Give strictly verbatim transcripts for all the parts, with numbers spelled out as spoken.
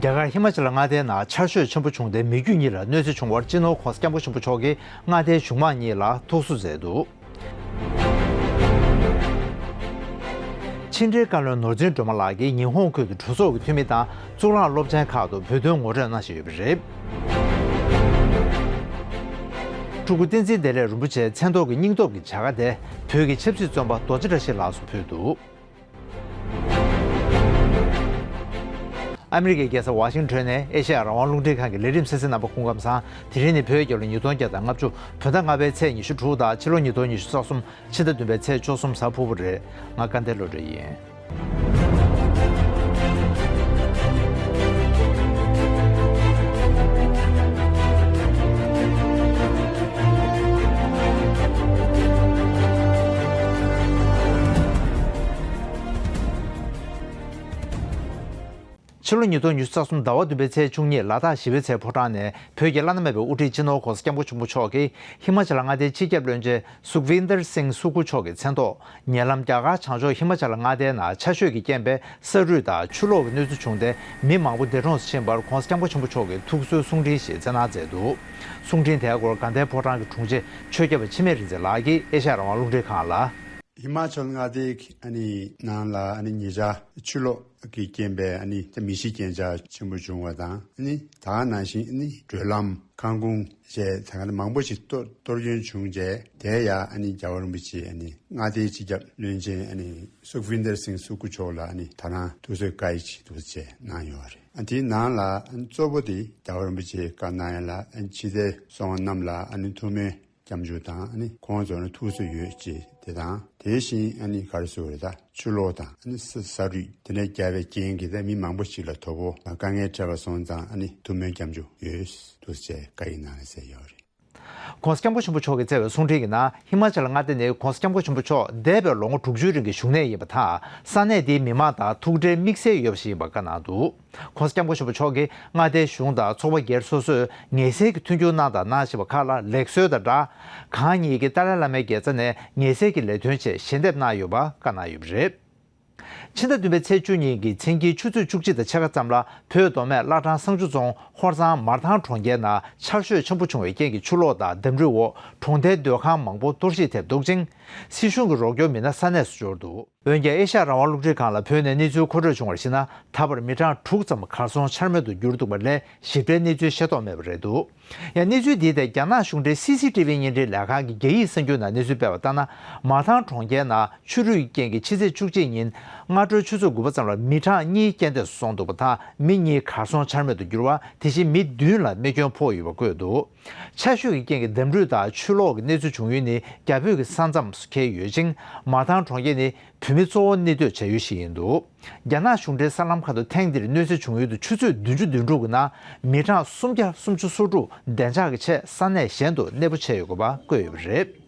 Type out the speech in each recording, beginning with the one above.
རྒྱ་གར་ཧི་མ་ཅལ་མངའ་སྡེའི་ནང་ཆར་ཞོད་ཆེན་པོ་བྱུང་སྟེ་མི་རྒྱུ་གཉིས་ལ་གནོད་འཚེ་བྱུང་བར་སྤྱི་ནོར་༸གོང་ས་༸སྐྱབས་མགོན་ཆེན་པོ་མཆོག་གིས་མངའ་སྡེའི་གཞུང་མང་གཉིས་ལ་ཐུགས་གསོ་མཛད་འདུག་ཕྱི་འབྲེལ་བཀའ་བློན་ནོར་འཛིན་སྒྲོལ་མ་ལགས་ཀྱིས་ཉི་ཧོང་ཁུལ་དུ་གྲོས་ཚོགས་ཀྱི་འཐུས་མི་དང་གཙུག་ལག་སློབ་ཆེན་ཁག་ཏུ་བོད་དོན་ངོ་སྤྲོད་གནང་བཞིན་ཡོད་པ་རེད། སྤྲུལ་སྐུ་བསྟན་འཛིན་བདེ་ལེགས་རིན་པོ་ཆེའི་མཚན་ཐོག་གི་སྙིང་སྟོབས་ཀྱི་བྱ་དགའ་དེ་བོད་ཀྱི་ཆབ་སྲིད་བཙོན་པ་རྡོ་རྗེ་བཀྲ་ཤིས་ལགས་སུ་ཕུལ་འདུག་ཨ་མི་རི་ཀའི་རྒྱལ་ས་ཝ་ཤིང་ཊོན་ནས་ཨེ་ཤེ་ཡ་རང་དབང་རླུང་འཕྲིན་ཁང་གི་ལས་རིམ་གསན་གཟིགས་རྣམ་པ་སྐུ་ཁམས་བཟང་། དེ་རིང་ནི་བོད་རྒྱལ་ལོ་ཉིས་སྟོང་བརྒྱ་དང་ལྔ་བཅུ་བོད་ཟླ་ལྔ་པའི་ཚེས་ཉི་ཤུ་དྲུག་དང་ཕྱི་ལོ་ཉིས་སྟོང་ཉི་ཤུ་རྩ་གསུམ་ཕྱི་ཟླ་བདུན་པའི་ཚེས་བཅུ་གསུམ་གཟའ་ཕུར་བུ་རེད། ང་སྐལ་ལྡན་བློ་གྲོས་ཡིན། ཕྱི་ལོ་ཉིས་སྟོང་ཉི་ཤུ་རྩ་གསུམ་ཟླ་བ་བདུན་པའི་ཚེས་བཅུ་གཉིས་ལ་དྭགས་ཞི་བའི་ཚལ་ཕོ་བྲང་ནས་བོད་ཀྱི་བླ་ན་མེད་པའི་དབུ་ཁྲིད་སྤྱི་ནོར་༸གོང་ས་༸སྐྱབས་མགོན་ཆེན་པོ་མཆོག་གིས་ཧི་མ་ཅལ་མངའ་སྡེའི་སྤྱི་ཁྱབ་བློན་ཆེན་སུཁ་བིན་དར་སིང་སུ་ཁུ་མཆོག་གི་མཚན་ཐོག་ཉེ་ལམ་རྒྱ་གར་བྱང་ཕྱོགས་ཧི་མ་ཅལ་མངའ་སྡེའི་ནང་ཆར་ཞོད་ཀྱི་རྐྱེན་པས་ས་རུད་དང་ཆུ་ལོག་གི་གནོད་འཚེ་བྱུང་སྟེ་མི་མང་པོ་འདས་གྲོངས་སུ་ཕྱིན་པར་༸གོང་ས་༸སྐྱབས་མགོན་ཆེན་པོ་མཆོག་གིས་ཐུགས་གསོའི་གསུང་འཕྲིན་ཞིག་སྩལ་གནང་མཛད་འདུག་གསུང་འཕྲིན་དེའི་སྐོར་དགའ་ལྡན་ཕོ་བྲང་གི་དྲུང་ཆེ་ཆོས་སྐྱབས་འཆི་མེད་རིག་འཛིན་ལགས་ཀྱིས་ཨེ་ཤ་ཡ་རང་དབང་རླུང་འཕྲིན་ཁང་ལ། ཧི་མ་ཅལ་མངའ་སྡེའི་ཨ་ནི་ནང་ལ་ཨ་ནི་ཉེ་ཆར་ཆུ་ལོག་གི་རྐྱེན་པས་ཨ་ནི་ད་མི་ཤི་རྐྱེན་ཆག་ཆེན་པོ་བྱུང་བ་དང་། ཨ་ནི་ད་ག་ནང་བཞིན་ཨ་ནི་བགྲོད་ལམ་ཁང་ཁུངས་བཅས་ད་ག་ནང་མང་པོ་ཞིག་གཏོར་གཏོར་སྐྱོན་བྱུང་རྗེས། དེ་ཡང་ཨ་ནི་རྒྱལ་བ་རིན་པོ་ཆེ་ཨ་ནི་མངའ་སྡེའི་སྤྱི་ཁྱབ་བློན་ཆེན་ཨ་ནི་སུཁ་བིན་དར་སིང་སུ་ཁུ་མཆོག་ལ་ཨ་ནི་ད་རང་ཐུགས་གསོའི་བཀའ་ཡིག་ཅིག་འདུག་སེ་གནང་ཡོད་རེད། ཨ་དེའི་ནང་ལ་ཨ་ནི་གཙོ་བོ་དེ་རྒྱལ་བ་རིན་པོ་ཆེས་བཀའ་གནང་ཡ་ལ་ཨ་ནི་ཕྱི་རྒྱལ་སོང་བ་རྣམས་ལ་ཨ་ནི་ཐུགས་སྨོན་སྐྱབས་འཇུག་དང་། ཨ་ནི་ཁོང་ཚོ་ནི་ཐུགས་གསོ་ཡོད་ཅེས་དེ་དང་། དེ་བཞིན་ཨ་ནི་ག་རེ་ཟེར་དགོས་རེད། ད་ཆུ་ལོག་དང་ཨ་ནི་ས་ས་རུད་དེ་འདྲ་བརྒྱབ་པའི་རྐྱེན་གྱིས་ད་མི་མང་པོ་ཞིག་ལ་དོ་ཕོག་དང་དཀའ་ངལ་འཕྲད་པ་སོང་ཙང་ཨ་ནི་ཐུགས་སྨོན་སྐྱབས་འཇུག་ཡོད་འདུག་ཅེས་བཀའ་ཡིག་ནང་ལ་གསལ་ཡོད་རེད། ༸གོང་ས་༸སྐྱབས་མགོན་ཆེན་པོ་མཆོག་གིས་སྩལ་བའི་གསུང་འཕྲིན་གྱི་ནང་ཧི་མ་ཅལ་མངའ་སྡེ་ནི་༸གོང་ས་༸སྐྱབས་མགོན་ཆེན་པོ་མཆོག་འདས་པའི་ལོ་ངོ་དྲུག་ཅུའི་རིང་གི་བཞུགས་གནས་ཡིན་པ་དང་། ས་གནས་འདིའི་མི་མང་དང་ཐུགས་འབྲེལ་དམིགས་བསལ་ཡོད་པ་ཞིག་ཡིན་པ་བཀའ་གནང་འདུག ༸གོང་ས་༸སྐྱབས་མགོན་ཆེན་པོ་མཆོག་གིས་མངའ་སྡེའི་གཞུང་དང་ཚོགས་པ་སྒེར་སོ་སོས་ངེས་གསལ་གྱི་མཐུན་འགྱུར་གནང་དང་གནང་བཞིན་པ་ཁག་ལ་ལེགས་གསོལ་དང་སྦྲགས། གང་ཉིད་ཀྱིས་ཏཱ་ལའི་བླ་མའི་དགེ་རྩ་ནས་ངེས་གསལ་གྱི་ལས་དོན་ཆེད་ཞལ་འདེབས་གནང་ཡོད་པ་བཀའ་གནང་ཡོད་པ་རེད། ཕྱི་ཟླ་བདུན་པའི་ཚེས་བཅུ་གཉིས་ཀྱི་མཚན་དཀྱིལ་ཆུ་ཚོད་བཅུ་གཅིག་དང་ཕྱེད་ཀ་ཙམ་ལ་བོད་མདོ་སྨད་བླ་བྲང་བསང་ཆུ་རྫོང་ཧོར་གཙང་མར་ཐང་གྲོང་ཁྱེར་ནང་ཆར་ཞོད་ཆེན་པོ་བྱུང་བའི་རྐྱེན་གྱིས་ཆུ་ལོག་དང་འདམ་རུད་འོག་གྲོང་རྡལ་སྡོད་ཁང་མང་པོ་གཏོར་བཤིག་ཐེབས་འདུག་ཅིང་། སྲིད་གཞུང་གི་རོགས་སྐྱོར་མི་སྣ་ས་གནས་སུ་འབྱོར་འདུག་འོན་ཀྱང་ཨེ་ཤ་ཡ་རང་དབང་རླུང་འཕྲིན་ཁང་ལ་བོད་ནས་གནས་ཚུལ་མཁོ་སྤྲོད་བྱུང་བར་གཞིགས་ན། ད་བར་མི་གྲངས་དྲུག་ཙམ་གར་སོང་འཆར་མེད་དུ་གྱུར་འདུག་པ་ལས་ཞིབ་ཕྲའི་གནས་ཚུལ་ཤེས་རྟོགས་མེད་པ་རེད་འདུག་ཡང་གནས་ཚུལ་འདིའི་ཐད་རྒྱ་ནག་གཞུང་འབྲེལ་སི་སི་ཊི་བི་བརྙན་འཕྲིན་ལས་ཁང་གི་རྒྱ་ཡིག་གསར་འགྱུར་ནང་གནས་ཚུལ་སྤེལ་བ་ལྟར་ན། མར་ཐང་གྲོང་ཁྱེར་ནང་ཆུ་རུད་རྐྱེན་གྱིས་ཕྱི་ཚེས་བཅུ་གཅིག་ཉིན་སྔ་དྲོའི་ཆུ་ཚོད་དགུ་པ་ཙམ་ལ་མི་གྲངས་གཉིས་རྐྱེན་འདས་སུ་སོང་འདུག་པ་དང་། མི་གཉིས་གར་སོང་འཆར་མེད་དུ་གྱུར་བ། དེ་བཞིན་མི་བདུན་ལ་རྨས་སྐྱོན་ཕོག་ཡོད་པ་བཀོད་འདུག་ཆར་ཞོད་ཀྱི་རྐྱེན་གྱིས་འདམ་རུད་དང་ཆུ་ལོག་གི་གནས་ཚུལ་བྱུང་ཡུལ་ནི་རྒྱ་བོད་ཀྱི་ས་མཚམས་སུ་འཁེལ་ཡོད་ཅིང་། མར་ཐང་གྲོང་ཁྱེར་ནི་བོད་མི་གཙོ་བོ་གནས་སྡོད་བྱ་ཡུལ་ཞིག་ཡིན་འདུག་རྒྱ་ནག་གཞུང་འབྲེལ་གསར་ལམ་ཁག་ཏུ་ཐེངས་འདིར་གནོད་འཚེ་བྱུང་ཡུལ་དུ་ཆུ་ཚོད་བདུན་ཅུ་དོན་དྲུག་གི་ནང་མི་གྲངས་སུམ་བརྒྱ་སུམ་ཅུ་སོ་དྲུག་བདེ་འཇགས་ཀྱི་ཆེད་ས་གནས་གཞན་དུ་གནས་སྤོ་བྱས་ཡོད་དགོས་པ་བཀོད་ཡོད་པ་རེད།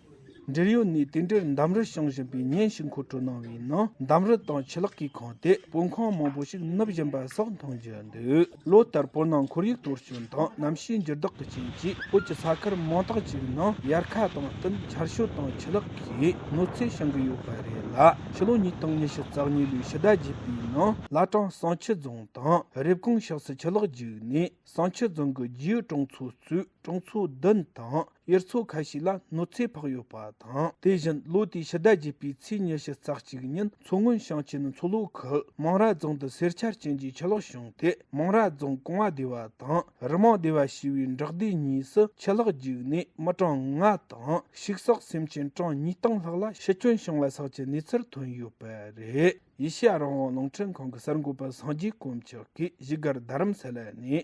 འབྲེལ་ཡོད་ནས་དེ་འབྲེལ་འདམ་རུད་བྱུང་བཞིན་པའི་ཉིན་ཞིག་མཁོ་སྤྲོད་གནང་བའི་ནང་། འདམ་རུད་དང་ཆུ་ལོག་གིས་ཁེངས་ཏེ་སྤོ་ཁང་མང་པོ་ཞིག་ནུབ་བཞིན་པ་སོགས་མཐོང་རྒྱུ་འདུག་ལོ་ལྟར་སྤོ་ནང་ཁོར་ཡུག་གཏོར་སྐྱོན་དང་གནམ་གཤིས་འགྱུར་ལྡོག་གི་རྐྱེན་གྱིས་བོད་ཀྱི་ས་ཁུལ་མང་དག་ཅིག་ནང་དབྱར་ཁ་དང་བསྟུན་ཆར་ཞོད་དང་ཆུ་ལོག་གིས་གནོད་འཚེ་བྱུང་གི་ཡོད་པ་རེད་ལ། ཕྱི་ལོ་ཉིས་སྟོང་ཉི་ཤུ་རྩ་གཉིས་ལོའི་ཕྱི་ཟླ་བརྒྱད་པའི་ནང་བླ་བྲང་བསང་ཆུ་རྫོང་དང་རེབ་གོང་ཕྱོགས་སུ་ཆུ་ལོག་རྒྱུག་ནས། བསང་ཆུ་རྫོང་གི་རྒྱུའི་གྲོང་ཚོ་གཙོས་གྲོང་ཚོ་བདུན་དང་། དབྱར་མཚོ་ཁ་ཤས་ལ་གནོད་འཚེ་ཕོག་ཡོད་པ་དང་། དེ་བཞིན་ལོ་དེའི་ཕྱི་ཟླ་བརྒྱད་པའི་ཚེས་ཉི་ཤུ་རྩ་གཅིག་ཉིན་མཚོ་སྔོན་ཞིང་ཆེན་མཚོ་ལྷོ་ཁུལ་མང་ར་རྫོང་དུ་སེར་ཆར་ཅན་གྱི་ཆུ་ལོག་བྱུང་སྟེ། མང་ར་རྫོང་གོང་བ་སྡེ་བ་དང་རི་མང་སྡེ་བ་ཞེས་པའི་འབྲོག་སྡེ་གཉིས་སུ་ཆུ་ལོག་རྒྱུག་ནས་མི་གྲངས་ལྔ་དང་ཕྱུགས་ཟོག་སེམས་ཅན་གྲངས་ཉིས་སྟོང་ལྷག་ལ་ཤི་སྐྱོན་བྱུང་བ་སོགས་ཀྱི་གནས་ཚུལ་ཐོན་ཡོད་པ་རེད། ཨེ་ཤེ་ཡ་རང་དབང་རླུང་འཕྲིན་ཁང་གི་གསར་འགོད་པ་སངས་རྒྱས་དཀོན་མཆོག་གིས་བཞུགས་སྒར་རྡ་རམ་ས་ལ་ནས།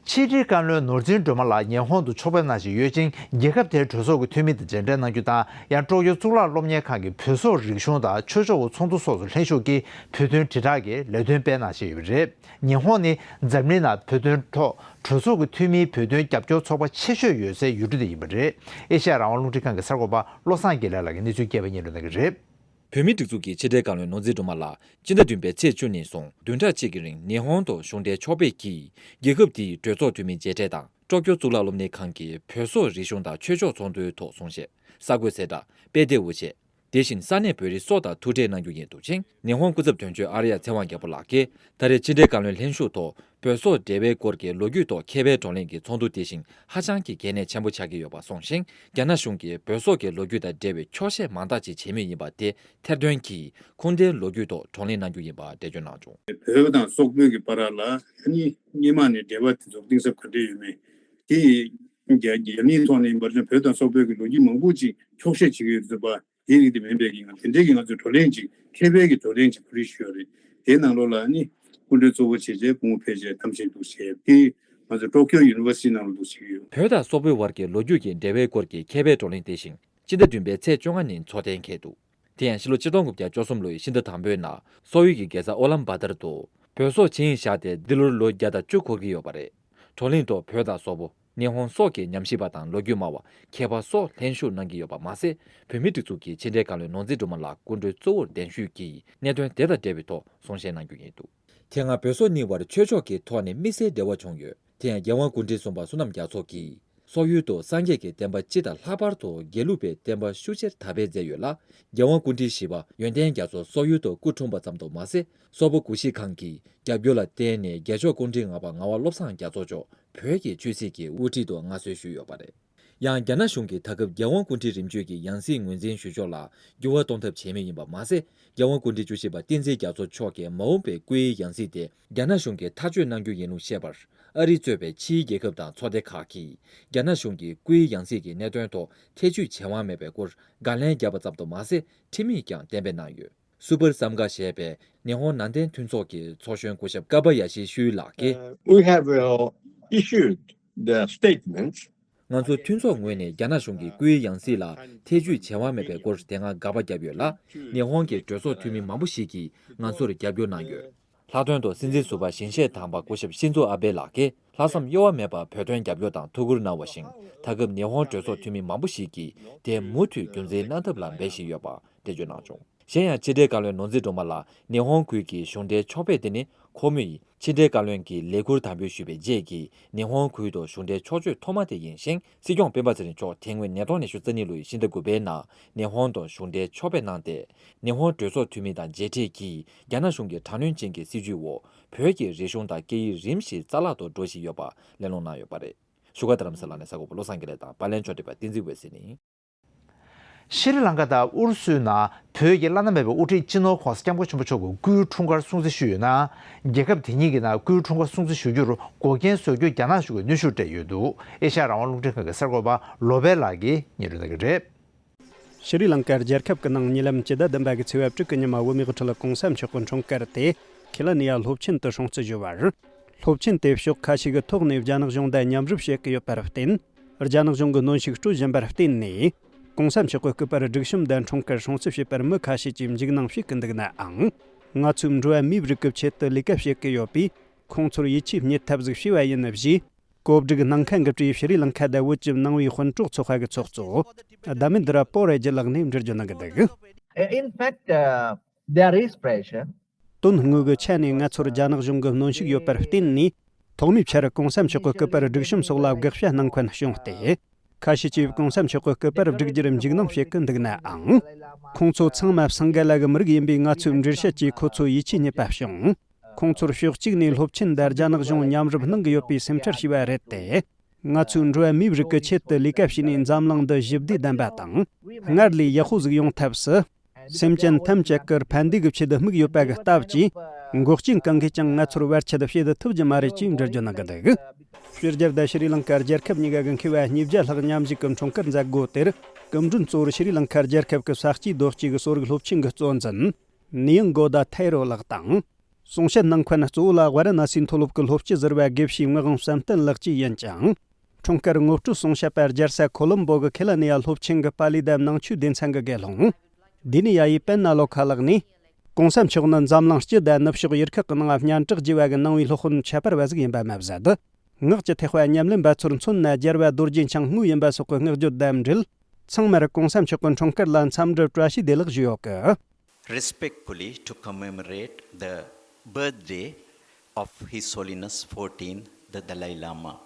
ཕྱི་དྲིལ་བཀའ་བློན་ནོར་འཛིན་སྒྲོལ་མ་ལགས་ཉི་ཧོང་དུ་ཕྱོགས་ཕེབས་གནང་བཞིན་ཡོད་ཅིང་། རྒྱལ་ཁབ་དེའི་གྲོས་ཚོགས་ཀྱི་འཐུས་མི་དང་མཇལ་འཕྲད་གནང་རྒྱུ་དང་། ཡང་ཀྲོ་ཀྱོ་གཙུག་ལག་སློབ་གཉེར་ཁང་གི་བོད་སོག་རིག་གཞུང་དང་ཆོས་ཕྱོགས་ཀྱི་ཚོགས་འདུ་སོགས་སུ་ལྷན་ཞུགས་ཀྱིས་བོད་དོན་དྲིལ་བསྒྲགས་ཀྱི་ལས་དོན་སྤེལ་གནང་བཞིན་ཡོད་པ་རེད། ཉི་ཧོང་ནི་འཛམ་གླིང་ནང་བོད་དོན་ཐོག་གྲོས་ཚོགས་ཀྱི་འཐུས་མིའི་བོད་དོན་རྒྱབ་སྐྱོར་ཚོགས་པ་ཆེ་ཤོས་ཡོད་སའི་ཡུལ་གྲུ་དེ་ཡིན་པ་རེད། ཨེ་ཤེ་ཡ་རང་དབང་རླུང་འཕྲིན་ཁང་གི་གསར་འགོད་པ་བློ་བཟང་དགེ་ལེགས་ལགས་ཀྱིས་གནས་ཚུལ་རྒྱས་པ་སྙན་སྒྲོན་གནང་གི་རེད། བོད་མིའི་སྒྲིག་འཛུགས་ཀྱི་ཕྱི་དྲིལ་བཀའ་བློན་ནོར་འཛིན་སྒྲོལ་མ་ལགས་སྤྱི་ཟླ་བདུན་པའི་ཚེས་བཅུ་ནས་བཟུང་བདུན་ཕྲག་གཅིག་གི་རིང་ཉི་ཧོང་དུ་གཞུང་འབྲེལ་ཕྱོགས་ཕེབས་ཀྱིས་རྒྱལ་ཁབ་དེའི་གྲོས་ཚོགས་འཐུས་མི་མཇལ་འཕྲད་དང་། ཀྲོ་ཀྱོ་གཙུག་ལག་སློབ་གཉེར་ཁང་གི་བོད་སོག་རིག་གཞུང་དང་ཆོས་ཕྱོགས་ཚོགས་འདུའི་ཐོག་གསུང་བཤད། གསར་འགོད་གསལ་བསྒྲགས། དཔེ་དེབ་དབུ་ཆེད། དེ་བཞིན་ས་གནས་བོད་རིགས་སོགས་དང་ཐུག་འཕྲད་གནང་རྒྱུ་ཡིན་འདུག་ཅིང་། ཉི་ཧོང་སྐུ་ཚབ་དོན་གཅོད་ཨ་རི་ཡ་ཚེ་དབང་རྒྱལ་པོ་ལགས་ཀྱིས་ད་རེས་ཕྱི་དྲིལ་བཀའ་བློན་ལྷན་ཞུགས་ཐོག་ བོད་སོག་འབྲེལ་བའི་སྐོར་གྱི་ལོ་རྒྱུས་ཐོག་མཁས་པའི་བགྲོ་གླེང་གི་ཚོགས་འདུ་དེ་བཞིན་ཧ་ཅང་གི་གལ་གནད་ཆེན་པོ་ཆགས་ཀྱི་ཡོད་པ་གསུངས་ཤིང་། རྒྱ་ནག་གཞུང་གིས་བོད་སོག་གི་ལོ་རྒྱུས་དང་འབྲེལ་བའི་འཁྱོག་བཤད་མང་དག་ཅིག་བྱེད་མུས་ཡིན་པ་དེ་ཐེར་འདོན་གྱིས་ཁུངས་ལྡན་ལོ་རྒྱུས་ཐོག་བགྲོ་གླེང་གནང་རྒྱུ་ཡིན་པ་འགྲེལ་བརྗོད་གནང་བྱུང་། བོད་དང་སོག་པོའི་གི་བར་ལ་ཨ་ནི་སྔོན་མ་ནས་འབྲེལ་བ་དེ་ཚོ་གཏིང་ཟབ་ག་འདྲ་ཡོད་མེད་དེ་རྒྱ་རྒྱ་མིའི་ཐོག་ནས་ཡིན་པར་བྱས་བོད་དང་སོག་པོའི་གི་ལོ་རྒྱུས་མང་པོ་ཅིག་འཁྱོག་བཤད་བྱེད་ཀྱི་ཡོད་ཚུལ་པ། དེའི་རིགས་དེ་མིན་པའི་གི་ང་དེ་འདྲའི་གི་ང་ཚོས་བགྲོ་གླེང་ཅིག་མཁས་པའི་གི་བགྲོ་གླེང་ཅིག་གོ་སྒྲིག་ཞུས་ཡོད་རེད། དེའི་ནང་ལོགས་ལ་ནི་སྐུ་མགྲོན་གཙོ་བོ་བྱས་རྗེས་སྐུ་ངོ་ཕེབས་རྗེས་གཏམ་བཤད་འདུག་བྱས་དེ་ང་ཚོ་ཊོ་ཀིའོ་ཡུ་ནི་ཝར་སི་ཊི་ནང་ལ་འདུག་བྱེད་ཀྱི་ཡོད། བོད་དང་སོག་པོའི་བར་གྱི་ལོ་རྒྱུས་ཀྱི་འབྲེལ་བའི་སྐོར་གྱི་མཁས་པའི་བགྲོ་གླེང་དེ་བཞིན་སྤྱི་ཟླ་བདུན་པའི་ཚེས་བཅོ་ལྔ་ཉིན་འཚོགས་གཏན་འཁེལ་འདུག་དེ་ཡང་ཕྱི་ལོ་ཆིག་སྟོང་དགུ་བརྒྱ་བཅུ་གསུམ་ལོའི་ཕྱི་ཟླ་དང་པོའི་ནང་སོག་ཡུལ་གྱི་རྒྱལ་ས་ཨོ་ལམ་བྷ་ཏར་དུ་བོད་སོག་ཆིངས་ཡིག་བཞག་སྟེ་འདི་ལོར་ལོ་བརྒྱ་དང་བཅུ་འཁོར་གྱི་ཡོད་པ་རེད། བགྲོ་གླེང་ཐོག་བོད་དང་སོག་པོ། ཉི་ཧོང་སོགས་ཀྱི་ཉམས་ཞིབ་པ་དང་ལོ་རྒྱུས་སྨྲ་བ་མཁས་པ་སོགས་ལྷན་ཞུགས་གནང་གི་ཡོད་པ་མ་ཟད། བོད་མིའི་སྒྲིག་འཛུགས་ཀྱི་ཕྱི་འབྲེལ་བཀའ་བློན་ནོར་འཛིན་སྒྲོལ་མ་ལགས་སྐུ་མགྲོན་གཙོ་བོར་གདན་ཞུས་ཀྱིས་གནད་དོན་དེ་དང་འབྲེལ་བའི་ཐོག་གསུང་བཤད་གནང་རྒྱུ་ཡིན་འདུག་དེ་སྔ་བོད་སོག་གཉིས་བར་ཆོས་ཕྱོགས་ཀྱི་ཐོག་ནས་དམིགས་བསལ་འབྲེལ་བ་བྱུང་ཡོད། དེ་ཡང་རྒྱལ་དབང་སྐུ་ཕྲེང་གསུམ་པ་བསོད་ནམས་རྒྱ་མཚོ་གིས་སོག་ཡུལ་དུ་སངས་རྒྱས་ཀྱི་བསྟན་པ་སྤྱི་དང་ལྷག་པར་དུ་དགེ་ལུགས་པའི་བསྟན་པ་ཤུགས་ཆེར་དར་སྤེལ་མཛད་ཡོད་ལ། རྒྱལ་དབང་སྐུ་ཕྲེང་བཞི་པ་ཡོན་ཏན་རྒྱ་མཚོ་སོག་ཡུལ་དུ་སྐུ་འཁྲུངས་པ་ཙམ་དུ་མ་ཟད། སོག་པོ་གུ་ཤྲི་ཁང་གི་རྒྱབ་སྐྱོར་ལ་བརྟེན་ནས་རྒྱལ་མཆོག་སྐུ་ཕྲེང་ལྔ་པ་ངག་དབང་བློ་བཟང་རྒྱ་མཚོ་མཆོག་བོད་ཀྱི་ཆོས་སྲིད་ཀྱི་དབུ་ཁྲིད་དུ་མངའ་གསོལ་ཞུས་ཡོད་པ་རེད། ཡང་རྒྱ་ནག་གཞུང་གིས་ད་སྐབས་རྒྱལ་དབང་སྐུ་ཕྲེང་རིམ་བྱོན་གྱི་ཡང་སྲིད་ངོས་འཛིན་ཞུ་ཕྱོགས་ལ་འགྱུར་བ་གཏོང་ཐབས་བྱེད་མུས་ཡིན་པ་མ་ཟད། རྒྱལ་དབང་སྐུ་ཕྲེང་བཅུ་བཞི་པ་བསྟན་འཛིན་རྒྱ་མཚོ་མཆོག་གི་མ་འོངས་པའི་སྐུའི་ཡང་སྲིད་དེ་རྒྱ་ནག་གཞུང་གིས་ཐག་གཅོད་གནང་རྒྱུ་ཡིན་ལུགས་བཤད་པར། ཨ་རི་གཙོས་པའི་ཕྱིའི་རྒྱལ་ཁབ་དང་ཚོགས་སྡེ་ཁག་གིས་རྒྱ་ནག་གཞུང་གིས་སྐུའི་ཡང་སྲིད་ཀྱི་གནད་དོན་ཐོག་ཐེ་བྱུས་བྱེད་དབང་མེད་པའི་སྐོར་དགག་ལན་བརྒྱབ་པ་ཙམ་དུ་མ་ཟད། ཁྲིམས་ཡིག་ཀྱང་གཏན་འབེབས་གནང་ཡོད། སུ་པར་བསམ་དགའ་ཞེས་པའི་ཉི་ཧོང་ནན་ཏན་མཐུན་ཚོགས་ཀྱི་ཚོགས་གཞོན་སྐུ་ཞབས་ཀ་པ་ཡ་ཤི་ཤུའི་ལགས་ཀྱིས། Uh, we have, uh, issued the statements. ང་ཚོ་མཐུན་ཚོགས་ངོས་ནས་རྒྱ་ནག་གཞུང་གིས་སྐུའི་ཡང་སྲིད་ལ་ཐེ་བྱུས་བྱེད་དབང་མེད་པའི་སྐོར་དེ་སྔ་དགག་པ་བརྒྱབ་ཡོད་ལ། ཉི་ཧོང་གི་གྲོས་ཚོགས་འཐུས་མི་མང་པོ་ཞིག་གིས་ང་ཚོར་རྒྱབ་སྐྱོར་གནང་ཡོད། ལྷག་དོན་དུ་སྲིད་འཛིན་ཟུར་པ་ཞིན་ཤེ་དམ་པ་སྐུ་ཞབས་ཤིན་ཛོ་ཨ་བྷེ་ལགས་ཀྱིས་ལྷག་བསམ་གཡོ་བ་མེད་པར་བོད་དོན་རྒྱབ་སྐྱོར་དང་ཐུགས་ཁུར་གནང་བ་བཞིན། ད་སྐབས་ཉི་ཧོང་གྲོས་ཚོགས་འཐུས་མི་མང་པོ་ཞིག་གིས་དེ་མུ་མཐུད་རྒྱུན་འཛིན་གནང་ཐབས་ལ་འབད་བཞིན་ཡོད་པ་འགྲེལ་བརྗོད་གནང་བྱུང་། གཞན་ཡང་ཕྱི་འབྲེལ་བཀའ་བློན་ནོར་འཛིན་སྒྲོལ་མ་ལགས་ཉི་ཧོང་ཁུལ་གྱི་གཞུང་འབྲེལ་ཕྱོགས་ཕེབས་དེ་ནི་ཁོ་མོས་ཕྱི་འབྲེལ་བཀའ་བློན་གྱི་ལས་ཁུར་དམ་འབུལ་ཞུས་པའི་རྗེས་ཀྱི་ཉི་ཧོང་ཁུལ་དུ་གཞུང་འབྲེལ་ཕྱོགས་བསྐྱོད་ཐོག་མ་དེ་ཡིན་ཞིང་། སྲིད་སྐྱོང་སྤེན་པ་ཚེ་རིང་མཆོག་དེ་སྔོན་ཉིས་སྟོང་ཉི་ཤུ་རྩ་གཉིས་ལོའི་ཕྱི་ཟླ་དགུ་པའི་ནང་ཉི་ཧོང་དུ་གཞུང་འབྲེལ་ཕྱོགས་ཕེབས་གནང་སྟེ། ཉི་ཧོང་གྲོས་ཚོགས་འཐུས་མི་དང་མཇལ་འཕྲད་ཀྱིས་རྒྱ་ནག་གཞུང་གི་དྲག་གནོན་ཅན་གྱི་སྲིད་བྱུས་འོག་བོད་ཀྱི་རིག་གཞུང་དང་སྐད་ཡིག་རིམ་བཞིན་རྩ་བརླག་ཏུ་འགྲོ་བཞིན་ཡོད་པ་གླེང་སློང་གནང་ཡོད་པ་རེད། བཞུགས་སྒར་རྡ་རམ་ས་ལ་ནས་གསར་འགོད་པ་བློ་བཟང་དགེ་ལེགས་དང་པར་ལེན་ཕྱོགས་སྒྲིག་པ་བསྟན་འཛིན་འོད་ཟེར་ཡིན། ཤྲི་ལང་ཀ་དང་ཨུ་རུ་སུའི་ནང་བོད་ཀྱི་བླ་ན་མེད་པའི་དབུ་ཁྲིད་སྤྱི་ནོར་༸གོང་ས་༸སྐྱབས་མགོན་ཆེན་པོ་མཆོག་གི་སྐུའི་འཁྲུངས་སྐར་སྲུང་བརྩི་ཞུས་ཡོད་ན། རྒྱལ་ཁབ་དེ་གཉིས་ཀྱི་ནང་སྐུའི་འཁྲུངས་སྐར་སྲུང་བརྩི་ཞུ་རྒྱུར་འགོག་རྐྱེན་བཟོ་རྒྱུ་རྒྱ་ནག་གཞུང་གིས་གནོན་ཤུགས་སྤྲད་ཡོད་འདུག་ཨེ་ཤ་ཡ་རང་དབང་རླུང་འཕྲིན་ཁང་གི་གསར་འགོད་པ་ལོ་པེ་ལགས་ཀྱིས་སྙན་སྒྲོན་གནང་གི་རེད། ཤྲི་ལང་ཀ་རྒྱལ་ཁབ་ཀྱི་ནང་ཉེ་ལམ་སྤྱི་ཟླ་བདུན་པ་གི་ཚེས་པ་དྲུག་གི་ཉི་མ་བོད་མིའི་དབུ་ཁྲིད་༸གོང་ས་མཆོག་གི་འཁྲུངས་སྐར་དེ་ཁེ་ལ་ནི་ཡ་སློབ་ཆེན་དུ་སྲུང་བརྩི་ཞུ་བར། སློབ་ཆེན་དེ་ཕྱོགས་ཁ་ཤས་ཀྱི་ཐོག་ནས་རྒྱ་ནག་གཞུང་དང་མཉམ་རུབ་བྱེད་ཀྱི་ཡོད་པར་བརྟེན། རྒྱ་ནག་གཞུང་གིས་གནོན་ཤུགས་སྤྲོད་བཞིན་པར་བརྟེན་ནས། ༸གོང་ས་མཆོག་གི་སྐུ་པར་སྒྲིག་གཤོམ་དང་འཁྲུངས་སྐར་སྲུང་བརྩི་བྱེད་པར་མི་ཁ་ཤས་ཀྱིས་འཇིགས་སྣང་བྱེད་ཀྱི་འདུག་ནའང་། ང་ཚོས་འགྲོ་བ་མིའི་རིགས་ཀྱི་ཆེད་དུ་ལས་ཀ་བྱེད་ཀྱི་ཡོད་པས། ཁོང་ཚོར་ཡིད་ཆེས་རྙེད་ཐབས་ཤིག་བྱས་པ་ཡིན་ཞེས། གོ་སྒྲིག་གནང་མཁན་གྱིས་བྲིས། ཤྲི་ལང་ཀ་དང་བོད་ཀྱི་ནང་པའི་དཔོན་གྲོགས་ཚོགས་པ་གི་ཚོགས་གཙོ་དྷ་མེ་འདྲ་པོ་ར་ཇི་ལགས་ནས་འགྲེལ་བརྗོད་གནང་གི་འདུག In fact, uh, there is pressure. དོན་དངོས་ཀྱི་ཆ་ནས་ང་ཚོར་རྒྱ་ནག་གཞུང་གིས་གནོན་ཤུགས་ཡོད་པར་བརྟེན་ནས། ཐོག་མའི་ཆར་༸གོང་ས་མཆོག་གི་སྐུ་པར་སྒྲིག་གཤོམ་སོགས་ལ་དགག་བྱ་གནང་མཁན་བྱུང་སྟེ། ཁ་ཤས་ཀྱིས་༸གོང་ས་མཆོག་གི་སྐུ་པར་བསྒྲིགས་རྒྱུར་འཇིགས་སྣང་བྱེད་ཀྱི་འདུག་ནའང་། ཁོང་ཚོ་ཚང་མ་སིངྒ་ལ་གི་མི་རིགས་ཡིན་པས། ང་ཚོའི་འགྲེལ་བཤད་ཀྱིས་ཁོ་ཚོ་ཡིད་ཆེས་རྙེད་པ་བྱུང་། ཁོང་ཚོར་ཕྱོགས་གཅིག་ནས་སློབ་ཆེན་དང་རྒྱ་ནག་གཞུང་མཉམ་རུབ་གནང་གི་ཡོད་པའི་སེམས་ཁྲལ་བྱས་པ་རེད་དེ། ང་ཚོས་འགྲོ་བ་མིའི་རིགས་ཀྱི་ཆེད་དུ་ལས་ཀ་བྱས་ནས་འཛམ་གླིང་འདི་ཞི་བདེ་ལྡན་པ་དང་སྔར་ལས་ཡག་པོ་ཟིག་ཡོང་ཐབས་སུ། སེམས་ཅན་ཐམས་ཅད་ཀྱི་ཕན་བདེ་གི་ཆེད་དུ་དམིགས་ཡོད་པ་གི་སྟབས་ཀྱིས། འགོག་རྐྱེན་གང་གིས་ཀྱང་ང་ཚོར་བར་ཆད་བྱེད་ཐུབ་རྒྱུ་མ་རེད་ཅེས་འགྲེལ་བརྗོད་གནང་གི་འདུག་ཕྱི་རྒྱལ་དང་ཤྲི་ལང་ཀ་རྒྱལ་ཁབ་གཉིས་ཀ་གི་མཁས་པ་ཉིས་བརྒྱ་ལྷག་མཉམ་ཞུགས་ཀྱིས་འཁྲུངས་སྐར་མཛད་སྒོ་དེར། སྐུ་མགྲོན་གཙོ་བོར་ཤྲི་ལང་ཀ་རྒྱལ་ཁབ་ཀྱི་ས་སྐྱེས་རྡོ་སྐྱེས་ཀྱི་གསོ་རིག་སློབ་ཆེན་གྱི་གཙོ་འཛིན་ནི་ཡང་གོ་ད་ཐེ་རོ་ལགས་དང་། གསུང་བཤད་གནང་མཁན་གཙོ་བོ་ལ་ཝཱ་ར་ཎ་སིའི་མཐོ་སློབ་ཀྱི་སློབ་སྤྱི་ཟུར་པ་དགེ་བཤེས་ངག་དབང་བསམ་གཏན་ལགས་བཅས་ཡིན་ཅིང་། འཁྲུངས་སྐར་ངོ་སྤྲོད་གསུང་བཤད་པ་རྒྱལ་ས་ཁོ་ལོམ་བོ་གི་ཁེ་ལ་ནི་ཡ་སློབ་ཆེན་གྱི་པཱ་ལི་དང་ནང་ཆོས་སྡེ་ཚན་གྱི་དགེ་སློང་། དི་ནི་ཡ་ཡི་པེན་ན་ལོ་ཁ་ལགས་ནས། ༸གོང་ས་མཆོག་ནི་འཛམ་གླིང་སྤྱི་དང་ནུབ་ཕྱོགས་ཡུལ་ཁག་གི་ནང་སྙན་གྲགས་རྒྱས་པ་གི་ནང་པའི་སློབ་དཔོན་ཁྱད་པར་བ་ཟིག་ཡིན་པ་མ་ཟད། ངག་གི་ཐེག་པ་ཉམས་ལེན་པ་ཚོར་མཚོན་ན་རྒྱལ་བ་རྡོ་རྗེ་འཆང་དངོས་ཡིན་པ་སོགས་ཀྱི་བསྔགས་བརྗོད་དང་འབྲེལ། ཚང་མར་༸གོང་ས་མཆོག་གི་འཁྲུངས་སྐར་ལ་འཚམས་འདྲི་བཀྲ་ཤིས་བདེ་ལེགས་ཞུ་ཡོད་ཀི། Respectfully to commemorate the birthday of His Holiness fourteen, the Dalai Lama.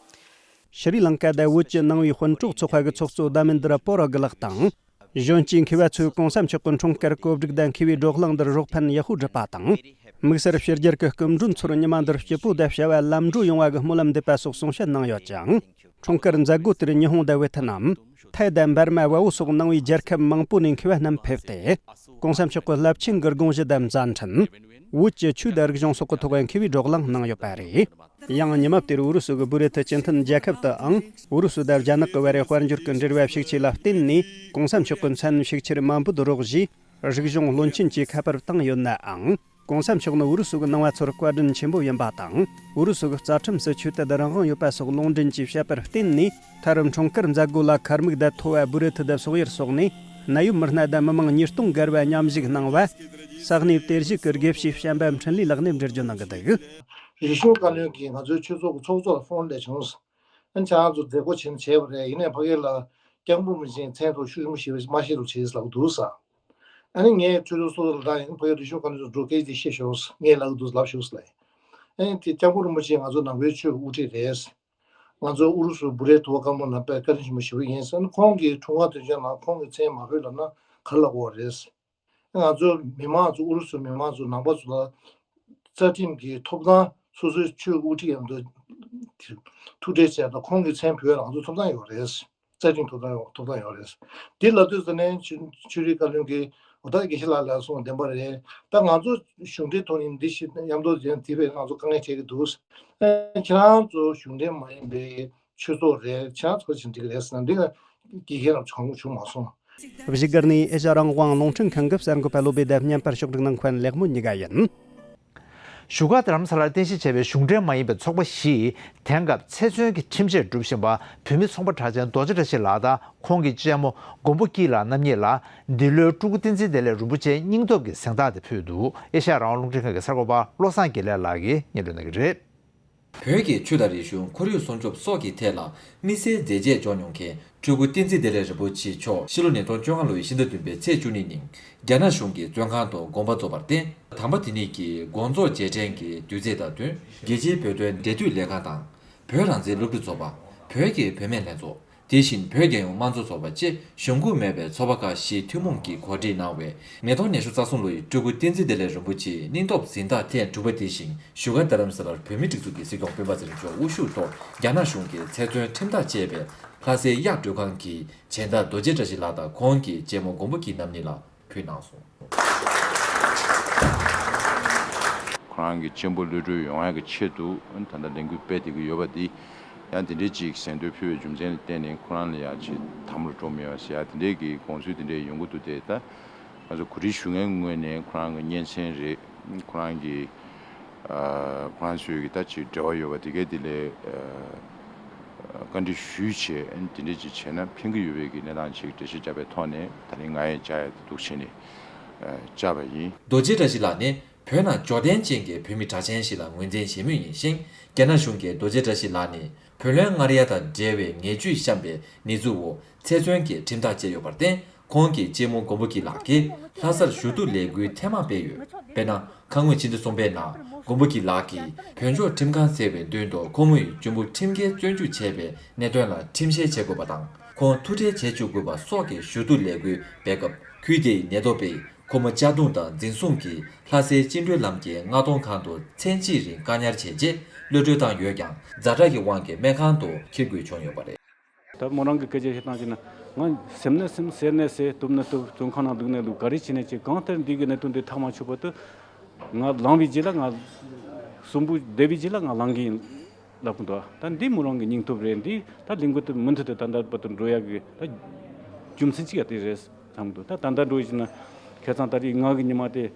ཤྲི་ལང་ཀ་དང་བོད་ཀྱི་ནང་པའི་དཔོན་གྲོགས་ཚོགས་པ་གི་ཚོགས་གཙོ་དྷ་མེན་དྲ་པོ་ར་གི་ལགས་དང་། གཞོན་སྐྱེས་མཁས་པ་ཚོས་༸གོང་ས་མཆོག་གི་འཁྲུངས་སྐར་གོ་སྒྲིག་དང་མཁས་པའི་བགྲོ་གླེང་འདིར་རོགས་ཕན་ཡག་པོ་བསྒྲུབས་པ་དང་། དམིགས་བསལ་ཕྱི་རྒྱལ་གྱི་སྐུ་མགྲོན་ཚོར་ཉི་མ་འདིར་སྐྱིད་པོ་དང་བྱ་བ་ལམ་འགྲོ་ཡོང་བ་གི་སྨོན་ལམ་འདེབས་པ་སོགས་གསུང་བཤད་གནང་ཡོད་ཅིང་། འཁྲུངས་སྐར་མཛད་སྒོ་དེར་ཉི་ཧོང་དང་ཝེ་ཐི་ནམ། ཐའི་དང་འབར་མ། ཝ་འུ་སོགས་ནང་པའི་རྒྱལ་ཁབ་མང་པོ་ནས་མཁས་པ་རྣམས་ཕེབས་ཏེ། གོང་ས་མཆོག་གི་རླབས་ཆེན་གྱི་དགོངས་གཞི་དང་མཛད་འཕྲིན། བོད་ཀྱི་ཆོས་དང་རིག་གཞུང་སོགས་ཀྱི་ཐོག་མཁས་པའི་བགྲོ་གླེང་གནང་ཡོད་པ་རེད། ཡང་ཉི་མ་དེར་ཨུ་རུ་སུ་གི་བུ་རེ་ཐི་སྤྱི་མཐུན་རྒྱལ་ཁབ་ཏུའང་ཨུ་རུ་སུ་དང་རྒྱ་ནག་གི་བར་དཔལ་འབྱོར་གྱི་འབྲེལ་བ་ཤུགས་ཆེ་ལ་བརྟེན་ནས། གོང་ས་མཆོག་གི་མཚན་ཤུགས་ཆེར་མ་འབོད་རོགས་ཞེས་རིག་གཞུང་བློན་ཆེན་གྱིས་ཁ་པར་བཏང་ཡོད་ནའང་། གོང་ས་མཆོག་ནི་ཨུ་རུ་སུ་གི་ནང་པ་ཚོར་བཀའ་དྲིན་ཆེན་པོ་ཡིན་པ་དང་། ཨུ་རུ་སུ་གི་རྩ་ཁྲིམས་སུ་ཆོས་དད་རང་དབང་ཡོད་པ་སོགས་ལུང་འདྲེན་གྱིས་བཤད་པར་བརྟེན་ནས། མཐར་འཁྲུངས་སྐར་མཛད་སྒོ་ལ་མཁར་རྨིག་དང་ཐོ་བ། བུ་རེ་ཐི་དང་སོག་ཡུར་སོགས་ནས་གནད་ཡོད་མི་སྣ་དང་མི་མང་ཉིས་སྟོང་བརྒལ་བ་མཉམ་ཞུགས་གནང་བ། ས་གནས་དེར་བཞུགས་ཀྱི་དགེ་བཤེས་བྱམས་པ་འཕྲིན་ལས་ལགས་ནས་འགྲེལ་བརྗོད་གནང་གི་འདུག། རིག་གཞུང་བཀའ་བློན་གྱིས་ང་ཚོའི་ཆོས་ཚོགས་ཀྱི་ཚོགས་གཙོ་ལ་ཕོན་སླེབས་བྱུང་། ཨ་ནི་ཁྱེད་རང་ཚོ་མཛད་སྒོ་བྱས་ན་བྱས་པ་རེད། ཡིན་ནའི་ཕ་གི་ལ་སྐྱབས་མགོན་རིན་པོ་ཆེའི་མཚན་ཐོག་ཤུགས་ཆེན་པོ་ཞིག་མ་བཞེས་རོགས་བྱེད་ལབ་འདུག་ས། ཨ་ནི་ངས་ཆོས་ཚོགས་སོ་སོ་ལ་ད་ཡིན་ཕ་གི་རིག་གཞུང་བཀའ་བློན་ཚོ་འགྲོ་སྐད་ཅིག་བཤད་ཤོག་ངས་ལབ་འདུག་ལབ་ཤོག་ལབ། ཨ་ནི་དེ་སྐྱབས་མགོན་རིན་པོ་ཆེ་ང་ཚོ་ནང་པའི་ཆོས་ཀྱི་དབུ་ཁྲིད་རེད། ང་ཚོ་ཨུ་རུ་སུ་བུ་རེ་ཐི་བ་བཀའ་འབུམ་ནང་དཔེ་བཀའ་དྲིན་ཆེན་པོ་ཞེ་པོ་ཡིན་ཟེར་ན། ཁོང་གི་འཁྲུངས་སྐར་དུས་ཆེན་ནང་ཁོང་གི་མཚན་མ་ཕུལ་ལབ་ན་ག་རེ་ལབ་དགོས་པ་རེད། ང་ཚོ་མི་མང་ཚོ་ཨུ་རུ་སུ་མི་མང་ཚོ་ནང་པ་ཚོ་ལ་རྩ་ཁྲིམས་ཀྱི་ཐོབ་ཐང་། སོ་སོའི་ཆོས་དབུ་ཁྲིད་མཉམ་དུ་ཐུག་འཕྲད་བྱས་དང་ཁོང་གི་མཚན་ཕུལ་བ་ལ་ང་ཚོ་ཐོབ་ཐང་ཡོད་རེད། རྩ་ཁྲིམས་ཐོབ་ཐང་ཡོད། ཐོབ་ཐང་ཡོད་རེད། འདི་ལབ་དུས་ཙམ་ནས་ཆོས་ཆོས་རིག་བཀའ་བློན་གྱིས་འོ་ད་དགེ་བཤེས་ལགས་ལ་གསུངས་བདེན་པ་རེད། ད་ང་ཚོ་གཞུང་འབྲེལ་ཐོག་ནས་འདི་ཞིག་མཉམ་དུ་ཡང་དེ་བས་ང་ཚོ་དཀའ་ངལ་འཕྲད་ཀྱི་འདུག། ཁྱེད་རང་ཚོ་གཞུང་འབྲེལ་མ་ཡིན་པའི་ཆོས་ཚོགས་རེད། ཁྱེད་རང་ཚོ་ཅིག་འགྲིག་རེད་ཟེར་ན་འདི་ལ་དགེ་རྒན་རྣམས་གང་བྱུང་མ་སོང་། བཞུགས་སྒར་ནས་ཨེ་ཤ་རང་དབང་རླུང་འཕྲིན་ཁང་གི་གསར་འགོད་པ་བློ་བྷེ་དང་བརྙན་པར་ཕྱོགས་སྒྲིག་གནང་མཁན་ལེགས་མོ་གཉིས་ཀ་ཡིན། བཞུགས་སྒར་རྡ་རམ་ས་ལར་རྟེན་གཞི་བྱས་པའི་གཞུང་འབྲེལ་མ་ཡིན་པའི་ཚོགས་པ་བཞིས་དེང་སྐབས་ཚེ་བཙོན་གྱི་ཁྲིམས་ཆད་སྒྲུབ་བཞིན་པ་བོད་མི་ཚོང་པ་གྲགས་ཅན་རྡོ་རྗེ་བཀྲ་ཤིས་ལགས་དང་ཁོང་གི་གཅེན་མོ་མགོན་པོ་སྐྱིད་ལགས་རྣམ་གཉིས་ལ་འདི་ལོའི་སྤྲུལ་སྐུ་བསྟན་འཛིན་བདེ་ལེགས་རིན་པོ་ཆེའི་སྙིང་སྟོབས་ཀྱི་གཟེངས་རྟགས་དེ་ཕུལ་འདུག། ཨེ་ཤ་ཡ་རང་དབང་རླུང་འཕྲིན་ཁང་གི་གསར་འགོད་པ་བློ་བཟང་དགེ་ལེགས་ལགས་ཀྱིས་སྙན་སྒྲོན་གནང་གི་རེད། བོད་ཀྱི་ཆོས་དང་རིག་གཞུང་ཁོར་ཡུག་སྲུང་སྐྱོབ་སོགས་ཀྱི་ཐད་ལ་དམིགས་བསལ་མཛད་རྗེས་འཇོག་མྱོང་མཁན་སྤྲུལ་སྐུ་བསྟན་འཛིན་བདེ་ལེགས་རིན་པོ་ཆེ་མཆོག་ཕྱི་ལོ་ཉིས་སྟོང་བཅོ་ལྔ་ལོའི་ཕྱི་ཟླ་བདུན་པའི་ཚེས་བཅུ་གཉིས་ཉིན་རྒྱ་ནག་གཞུང་གི་བཙོན་ཁང་དུ་དགོངས་པ་རྫོགས་པར་བརྟེན། དམ་པ་དེ་ཉིད་ཀྱི་དགོངས་རྫོགས་རྗེས་དྲན་གྱི་དུས་ཚིགས་དང་བསྟུན། རྒྱལ་སྤྱིའི་བོད་དོན་འབྲེལ་མཐུད་ལས་ཁང་དང་། བོད་རང་བཙན་སློབ་ཕྲུག་ཚོགས་པ། བོད་ཀྱི་བུད་མེད་ལྷན་ཚོགས། དེ་བཞིན་བོད་རྒྱལ་ཡོངས་དམངས་གཙོ་ཚོགས་པ་བཅས་གཞུང་འགོ་མེད་པའི་ཚོགས་པ་ཁག་བཞིས་ཐུན་མོང་གིས་གོ་སྒྲིག་གནང་བའི་མེ་ཐོག་ཉི་ཤུ་རྩ་གསུམ་ལོའི་སྤྲུལ་སྐུ་བསྟན་འཛིན་བདེ་ལེགས་རིན་པོ་ཆེའི་སྙིང་སྟོབས་གཟེངས་རྟགས་ཐེངས་དྲུག་པ་དེ་བཞིན་བཞུགས་སྒར་རྡ་རམ་ས་ལར་བོད་མིའི་སྒྲིག་འཛུགས་ཀྱི་སྲིད་སྐྱོང་སྤེན་པ་ཚེ་རིང་མཆོག་དབུ་བཞུགས་ཐོག་རྒྱ་ནག་གཞུང་གིས་ཚེ་བཙོན་ཁྲིམས་ཐག་བཅད་པའི་ལྷ་སའི་གཡག་མགྲོན་ཁང་གི་སྦྱིན་བདག་རྡོ་རྗེ་བཀྲ་ཤིས་ལགས་དང་ཁོང་གི་གཅེན་མོ་མགོན་པོ་སྐྱིད་རྣམ་གཉིས་ལ་ཕུལ་གནང་སོང་། ཁོ་རང་གི་གཅེན་པོ་གློད་གྲོལ་ཡོང་ཡག་གི་ཆེད་དུ་ད་ལྟ་ལས་འགུལ་སྤེལ་བསྡད་ཀྱི་ཡོད་པ་འདི་ཡང་དེ་འདྲའི་ཅིག་གཟེངས་བསྟོད་ཕུལ་བའི་རྒྱུ་མཚན་ལ་བརྟེན་ནས་ཁོ་རང་ལ་ཡང་ཅིག་དམ་ལ་འགྲོ་མི་ཡོང་ཟེར་ཡ་དེ་འདྲའི་གི་དགོངས་ཚུལ་དེ་འདྲའི་ཡོང་གི་འདུག་སྟེ། ད་ང་ཚོ་གོ་སྒྲིག་ཞུ་མཁན་ངོས་ནས་ཁོ་རང་གི་གཉེན་ཚན་རེད། ཁོ་རང་གི་ཨ་ཁོ་རང་ཚོའི་གི་ད་ཅིག་འབྲེལ་བ་ཡོད་པ་དེ་གའི་དེ་ལས་ཨ་བཀའ་འདྲི་ཞུས་བྱས་དེ་འདྲ་ཅིག་བྱས་ན་ཕན་གི་ཡོད་པའི་གི་གནས་སྟངས་ཅིག་འགྲེལ་བཤད་བརྒྱབ་པའི་ཐོག་ནས་ད་རིང་ང་ཡང་བཅར་ཡ་དེ་འདུག་བྱས་ནས་ཨ་བཅར་བ་ཡིན། རྡོ་རྗེ་བཀྲ་ཤིས་ལགས་ནི་བོད་ནང་འབྱོར་ལྡན་ཅན་གྱི་བོད་མི་གྲགས་ཅན་ཞིག་ལ་ངོས་འཛིན་བྱེད་མུས་ཡིན་ཞིང་། རྒྱ་ནག་གཞུང་གིས་རྡོ་རྗེ་བཀྲ་ཤིས་ལགས་ནི་བུ་ལོན་སྔར་ཡ་དང་འབྲེལ་བའི་ཉེས་བཅུད་བཤམས་པའི་གནས་ཚུལ་འོག་ཚེ་བཙོན་གྱི་ཁྲིམས་ཐག་བཅད་ཡོད་པར་བརྟེན། ཁོང་གི་གཅེན་མོ་མགོན་པོ་སྐྱིད་ལགས་ཀྱིས་ལྷ་སར་ཞུ་གཏུག་ལས་འགུལ་ཐེངས་མང་སྤེལ་ཡོད། དཔེར་ན། ཁ་སྔོན་ཕྱི་ཟླ་གསུམ་པའི་ནང་མགོན་པོ་སྐྱིད་ལགས་ཀྱིས་བོད་ལྗོངས་ཁྲིམས་ཁང་ཟེར་བའི་མདུན་དུ་ཁོ་མོས་གཅུང་པོ་ཁྲིམས་འགལ་བཙོན་འཇུག་བྱས་པའི་གནད་དོན་ལ་ཁྲིམས་བཤེར་བྱེད་དགོས་པ་དང་། ཁོང་ཐུག་འཕྲད་བྱེད་བཅུག་དགོས་པ་སོགས་ཀྱི་ཞུ་གཏུག་ལས་འགུལ་སྤེལ་སྐབས། ཁུལ་དེའི་ནད་ཐོག་པས་ཁོ་མོ་གཅར་རྡུང་དང་འཛིན་བཟུང་གིས་ལྷ་སའི་བཅིངས་འགྲོལ་ལམ་གྱི་མངགས་གཏོང་ཁང་དུ་མཚན་གཅིག་རིང་བཀག་ཉར་བྱས་རྗེས་གློད་གྲོལ་བཏང་ཡོད་ཀྱང་། ཛ་དྲག་གི་དབང་གིས་སྨན་ཁང་དུ་འཁྱེར་དགོས་བྱུང་ཡོད་པ་རེད། ད་མོ་རང་གི་སྐད་ཆ་བཤད་སྟངས་ཅིག་ན། ང་སེམས་ནད་སེམས། ཟེར་ནད་ཟེར། གཏུབ་ནད་གཏུབ། བཙོན་ཁང་ནང་འདུག་ནད་འདུག། ག་རེ་བྱས་ནས་ཅིག་གང་ལྟར་འདི་གི་གནད་དོན་འདི་ཐག་མ་ཆོད་བར་དུ་ང་ལངས་པའི་རྗེས་ལ། ང་གསོན་པོ་བསྡད་པའི་རྗེས་ལ་ང་ལངས་གི་ཡིན་ལབ་གི་འདུག། ད་འདི་མོ་རང་གི་སྙིང་སྟོབས་རེད། འདི་ད་ལས་འགུལ་དེ་མུ་མཐུད་དུ་ད་ལྟ་བར་དུ་འགྲོ་ཡག་གི་ད་རྒྱུ་མཚན་གཅིག་ཡང་དེ་རེད་བསམ་གི་འདུག། ད་ད་ལྟ་འགྲོ་ཡི་ཅིག་ན་ཁ་སང་ཏ་རིག་ལྔ་གི་ཉི་མ་དེ་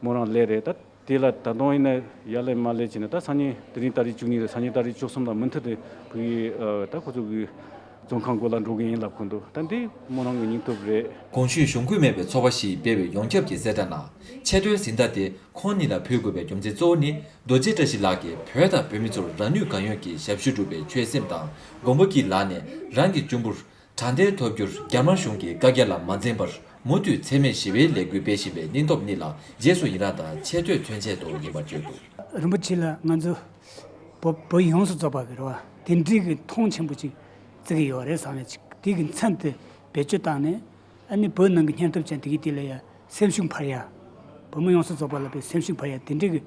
མོ་རང་སླེབས་རེད། ད་དེ་ལ་ད་དུང་ཡིན་ན་ཡར་ལས་མར་ལས་བྱས་ནས། ད་སང་ཉིན་དེ་རིང་ཏ་རིག་བཅུ་གཉིས་རེད། སང་ཉིན་ཏ་རིག་བཅུ་གསུམ་ལ་མུ་མཐུད་དེ་ཕ་གི་ཨ་ད་ཁོ་ཚོ་གི་བཙོན་ཁང་སྒོ་ལ་འགྲོ་གི་ཡིན་ལབ་གི་འདུག། ད་འདི་མོ་རང་གི་སྙིང་སྟོབས་རེད། གོང་ཞུས་གཞུང་འཁོད་མེད་པའི་ཚོགས་པ་བཞིས་སྤེལ་བའི་ཡོངས་ཁྱབ་ཀྱི་གསལ་བསྒྲགས་ནང་ཆེ་མཐོའི་གཟེངས་རྟགས་དེ་ཁོང་ཉིད་ལ་ཕུལ་དགོས་པའི་རྒྱུ་མཚན་གཙོ་བོ་ནི། རྡོ་རྗེ་བཀྲ་ཤིས་ལགས་ཀྱིས་བོད་དང་བོད་མི་ཚོར་རང་ནུས་གང་ཡོད་ཀྱིས་ཞབས་ཞུ་བསྒྲུབས་པའི་ཆོད་སེམས་དང་། མགོན་པོ་སྐྱིད་ལགས་ནས་རང་གི་གཅུང་པོར་དྲང་བདེན་ཐོབ་རྒྱུར་རྒྱ་དམར་གཞུང་གི་བཀའ་རྒྱ་ལ་མ་འཛེམས་པར་མུ་མཐུད་འཚེ་མེད་ཞི་བའི་ལས་འགུལ་སྤེལ་བཞིན་པའི་སྙིང་སྟོབས་གཉིས་ལ་རྗེས་སུ་ཡི་རངས་དང་ཆེ་བསྟོད་མཚོན་ཆེད་དུ་ཡིན་པར་བརྗོད་འདུག། རིན་པོ་ཆེ་ལ་ང་ཚོ་བོད་བོད་ཡོངས་སུ་རྫོགས་པ་གི་རེད་བ། དེ་འདྲའི་གི་མཐོང་ཆེན་པོ་ཅིག་བརྩི་གི་ཡོད་རེད་བསམ་ཡ་ཅིག། དེ་གི་མཚན་དེ་བེད་སྤྱོད་བཏང་ནས། ཨ་ནི་བོད་ནང་གི་སྙན་སྟོབས་ཅན་དེ་གི་དེ་ལ་ཡ་སེམས་ཤུགས་འཕར་ཡ། བོད་མི་ཡོངས་སུ་རྫོགས་པ་ལ་པའི་སེམས་ཤུགས་འཕར་ཡ་དེ་འདྲའི་གི་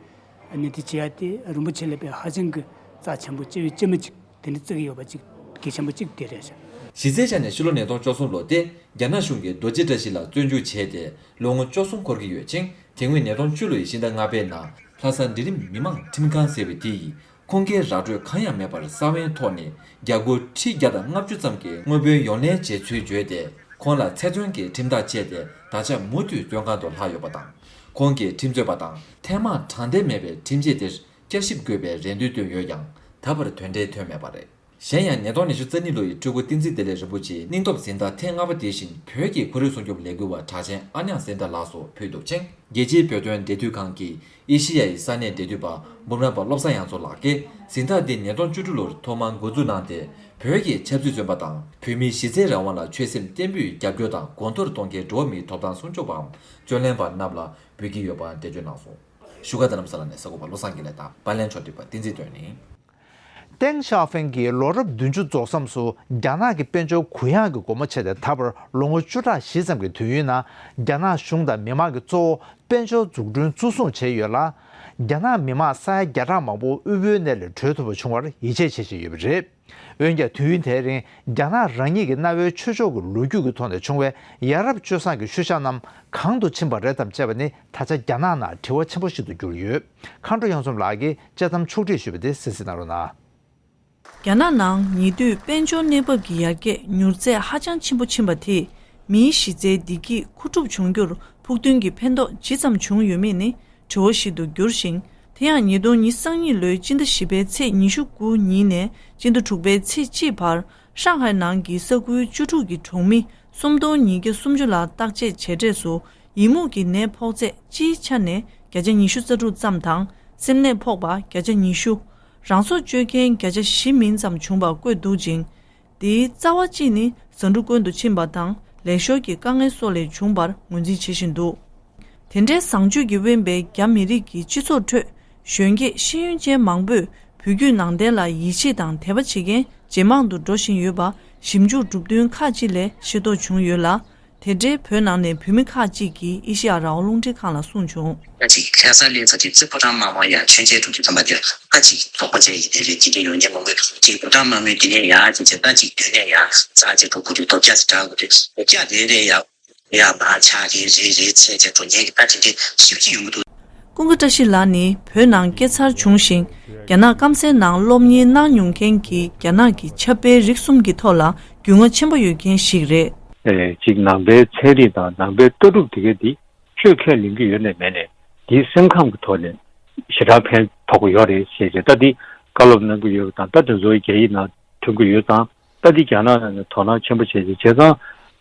གནས་དེ་བྱེད་ཡ་དེ་རིན་པོ་ཆེ་ལ་པའི་ཧ་ཅང་གི་རྩ་ཆེན་པོ་ལྕི་བའི་ལྕི་མོ་ཅིག་དེ་འདྲའི་བརྩི་གི་ཡོད་པ་ཅིག་གལ་ཆེན་པོ་ཅིག་དེ་རེད་ཤག་གཞི་རྩའི་ཆ་ནས་ཕྱི་ལོ་ཉིས་སྟོང་བཅུ་གསུམ་ལོ་སྟེ་རྒྱ་ནག་གཞུང་གིས་རྡོ་རྗེ་བཀྲ་ཤིས་ལགས་བཙོན་འཇུག་བྱས་ཏེ་ལོ་ངོ་བཅུ་གསུམ་འཁོར་གྱི་ཡོད་ཅིང་། དེ་སྔོན་ཉིས་སྟོང་བཅུ་ལོའི་ཕྱི་ཟླ་ལྔ་པའི་ནང་ལྷ་ས་འབྲིང་རིམ་མི་མང་ཁྲིམས་ཁང་ཟེར་བའི་དེ་ཡིས་ཁོང་གིས་ར་སྤྲོད་གང་ཡང་མེད་པར་ས་བོན་ཐོག་ནས་རྒྱ་སྒོར་ཁྲི་བརྒྱ་དང་ལྔ་བཅུ་ཙམ་གྱི་དངུལ་བུན་ཡོང་ལེན་བྱས་ཚུལ་བརྗོད་དེ། ཁོང་ལ་ཚེ་བཙོན་གྱི་ཁྲིམས་ཐག་བཅད་དེ་ད་ཆ་མུ་མཐུད་བཙོན་ཁང་དུ་ལྷག་ཡོད་པ་དང་། ཁོང་གིས་ཁྲིམས་རྩོད་པ་དང་ཐེངས་མང་དྲང་བདེན་མེད་པའི་ཁྲིམས་ཆད་དེར་བསྐྱར་ཞིབ་དགོས་པའི་རེ་འདུན་བཏོན་ཡོད་ཀྱང་། ད་བར་དོན་འབྲས་ཐོན་མེད་པ་རེད། གཞན་ཡང་ཉིས་སྟོང་ཉི་ཤུ་རྩ་གཉིས་ལོ་ཡི་སྤྲུལ་སྐུ་བསྟན་འཛིན་བདེ་ལེགས་རིན་པོ་ཆེའི་སྙིང་སྟོབས་གཟེངས་རྟགས་ཐེངས་ལྔ་པ་དེ་བཞིན་བོད་ཀྱི་ཁོར་ཡུག་སྲུང་སྐྱོབ་ལས་འགུལ་བ་གྲགས་ཅན་ཨ་ཉག་སེང་གེ་ལགས་སུ་ཕུལ་འདུག་ཅིང་། རྒྱལ་སྤྱིའི་བོད་དོན་འབྲེལ་མཐུད་ཁང་གི་ཨེ་ཤེ་ཡ་ཡི་ས་གནས་འབྲེལ་མཐུད་པ་འབུམ་རམས་པ་བློ་བཟང་ཡང་རྫོགས་ལགས་ཀྱིས་གཟེངས་རྟགས་འདི་ཉིས་སྟོང་བཅུ་དྲུག་ལོར་ཐོག་མར་འགོ་འཛུགས་གནང་སྟེ། བོད་ཀྱི་ཆབ་སྲིད་བཙོན་པ་དང་བོད་མིའི་གཞི་རྩའི་རང་དབང་ལ་ཆོད་སེམས་བརྟན་པོས་རྒྱབ་སྐྱོར་དང་གོང་མཐོར་གཏོང་མཁན་འགྲོ་བ་མིའི་ཐོབ་ཐང་སྲུང་སྐྱོབ་པའམ་རྩོད་ལེན་པ་རྣམས་ལ་འབུལ་གྱི་ཡོད་པ་འགྲེལ་བརྗོད་གནང་སོང་། བཞུགས་སྒར་རྡ་རམ་ས་ལ་ནས་གསར་འགོད་པ་བློ་བཟང་དགེ་ལེགས་དང་པར་ལེན་ཕྱོགས་སྒྲིག་པ་བསྟན་འཛིན་དོན་ནི། ཏེང་ཞའོ་ཕིང་གིས་ལོ་རབས་བདུན་ཅུ་རྫོགས་མཚམས་སུ་རྒྱ་ནག་གི་དཔལ་འབྱོར་གུ་ཡངས་ཀྱི་སྒོ་མོ་ཕྱེ་སྟེ་ད་བར་ལོ་ངོ་བཅུ་ཕྲག་བཞི་ཙམ་གྱི་དུས་ཡུན་ནང་རྒྱ་ནག་གཞུང་དང་མི་དམངས་ཀྱིས་གཙོ་བོ་དཔལ་འབྱོར་འཛུགས་སྐྲུན་གཙོ་བཟུང་བྱས་ཡོད་ལ། རྒྱ་ནག་མི་དམངས་ས་ཡ་བརྒྱ་ཕྲག་མང་པོ་དབུལ་པོའི་གནས་ལས་གྲོལ་ཐུབ་པ་བྱུང་བར་ཡིད་ཆེས་བྱེད་བཞིན་ཡོད་པ་རེད། འོན་ཀྱང་དུས་ཡུན་དེའི་རིང་རྒྱ་ནག་རང་ཉིད་ཀྱི་གནའ་བོའི་ཆོས་ཕྱོགས་ཀྱི་ལོ་རྒྱུས་ཀྱི་ཐོག་ནས་བྱུང་བའི་ཡ་རབས་སྤྱོད་བཟང་གི་ཤུལ་བཞག་རྣམས་གང་དུ་ཕྱིན་པ་རེད་དམ་ཅེས་པ་ནི་ད་ཆ་རྒྱ་ནག་ནང་དྲི་བ་ཆེན་པོ་ཞིག་ཏུ་གྱུར་ཡོད། མཁའ་འགྲོ་གཡང་འཛོམས་ལགས་ཀྱིས་དཔྱད་གཏམ་ཕྱོགས་སྒྲིག་ཞུས་པ་དེ་གསན་གཟིགས་གནང་རོགས་གནང་། རྒྱ་ནག་ནང་ཉེ་དུས་དཔལ་འབྱོར་གནས་བབ་ཀྱི་ཡར་རྒྱས་མྱུར་ཚད་ཧ་ཅང་ཆེན་པོ་ཕྱིན་པ་དེས་མིའི་གཞི་རྩའི་བདེ་སྐྱིད་མཁོ་སྒྲུབ་བྱུང་རྒྱུར་ཕུགས་འདུན་གྱི་ཕན་ཐོགས་ཇི་ཙམ་བྱུང་ཡོད་མེད་ནི་དྲི་བ་ཞིག་ཏུ་གྱུར་ཞིང་། དེ་ཡང་ཉིས་སྟོང་ཉི་ཤུ་རྩ་གཉིས་ལོའི་སྤྱི་ཟླ་བཞི་པའི་ཚེས་ཉི་ཤུ་དགུ་ཉིན་ནས་སྤྱི་ཟླ་དྲུག་པའི་ཚེས་གཅིག་བར། ཧྲང་ཧའེ་ནང་གི་ས་ཁུལ་བཅུ་དྲུག་གི་གྲོང་མི་སུམ་སྟོང་ཉིས་བརྒྱ་སུམ་ཅུ་ལ་བརྟག་དཔྱད་བྱས་འབྲས་སུ། ཡི་མུག་གི་ནད་ཕོག་ཚད་སྤྱིའི་ཆ་ནས་བརྒྱ་ཆ་ཉི་ཤུ་རྩ་དྲུག་ཙམ་དང་། སེམས་ནད་ཕོག་པ་བརྒྱ་ཆ་ཉི་ཤུ། རང་སྲོག་གཅོད་མཁན་བརྒྱ་ཆ་བཞི་མིན་ཙམ་བྱུང་བ་བཀོད་འདུག་ཅིང་། དེའི་རྩ་བ་གཅིག་ནི་ཟ་འབྲུ་དཀོན་དུ་ཕྱིན་པ་དང་ལས་ཤོར་གྱི་དཀའ་ངལ་སོགས་ལས་བྱུང་བར་ངོས་འཛིན་བྱེད་བཞིན་འདུག་དེ་འདྲའི་བཟང་སྤྱོད་ཀྱིས་དབེན་པའི་རྒྱ་མི་རིགས་ཀྱི་སྤྱི་ཚོགས་ཁྲོད་གཞོན་སྐྱེས་ཤེས་ཡོན་ཅན་མང་པོས་བོད་བརྒྱུད་ནང་བསྟན་ལ་ཡིད་ཆེས་དང་དད་པ་བྱེད་མཁན་ཇེ་མང་དུ་འགྲོ་བཞིན་ཡོད་པ་ཞིབ་འཇུག་གྲུབ་དོན་ཁག་ཅིག་ལས་ཤེས་རྟོགས་བྱུང་ཡོད་ལ། དེ་འདྲའི་བོད་ནང་ནས་བོད་མི་ཁག་ཅིག་གིས་ཨེ་ཤེ་ཡ་རང་དབང་རླུང་འཕྲིན་ཁང་ལ་གསུངས་བྱུང་། ད་ཅིག་ལྷ་ས་སླེབས་ཚར་དུས་ཙི་ཕོ་བྲང་དམར་པོ་ཡ་མཆོད་མཇལ་འགྲོ་དུས་ཙམ་པ་དེར་ད་ཅིག་དོགས་པ་བྱས་ཡིན་དེ་རེད། དེ་འདྲའི་ཡོང་མཁན་མང་པོས་ཅིག་ཕོ་བྲང་དམར་པོའི་དེ་ནས་ཡར་ཅིག་བྱས་ད་ཅིག་མདུན་ནས་ཡར་ཙག་ཅིག་འགྲོ་དགོས་དུས་ཐོབ་རྒྱ་ཙི་དྲག་དགོས་དུས་རྒྱ་རེ་རེ་ཡར་ཡར་མར་ཆག་རེ་རེ་རེ་ཚད་ཅིག་འགྲོ་མཁན་གྱི་ད་དེ་འདྲའི་ཞེ་པོ་ཅིག་ཡོང་གི་འདུག་ཀུན་དགའ་བཀྲ་ཤིས་ལགས་ནི་བོད་ནང་སྐྱེས་འཚར་བྱུང་ཞིང་། རྒྱ་ནག་སྐམ་སའི་ནང་སློབ་གཉེར་གནང་མྱོང་མཁན་གྱི་རྒྱ་ནག་གི་ཆབ་དཔལ་རིག་གསུམ་གྱི་ཐོག་ལ་རྒྱུས་མངའ་ཆེན་པོ་ཡོད་མཁན་ཞིག་རེད། ཨེ། གཅིག་ནང་པའི་ཚན་རིག་དང་ནང་པའི་ལྟ་གྲུབ་དེ་ག་འདི་ཆོས་ཁས་ལེན་གྱི་ཡོད་ནས་མེད་ནས་འདིའི་སེམས་ཁམས་ཀྱི་ཐོག་ནས་ཞེ་དྲག་ཕན་ཐོགས་ཀྱི་ཡོད་རེད་ཟེར་བྱས། ད་འདི་བཀའ་སློབ་གནང་གི་ཡོད་པ་དང་། ད་དེ་ཚོ་རྒྱ་ཡིག་ནང་ཐོན་གྱི་ཡོད་ཙང་། ད་འདི་རྒྱ་ནག་ནང་ནས་དོ་སྣང་ཆེན་པོ་བྱས་ཏེ་བྱས་ཙང་།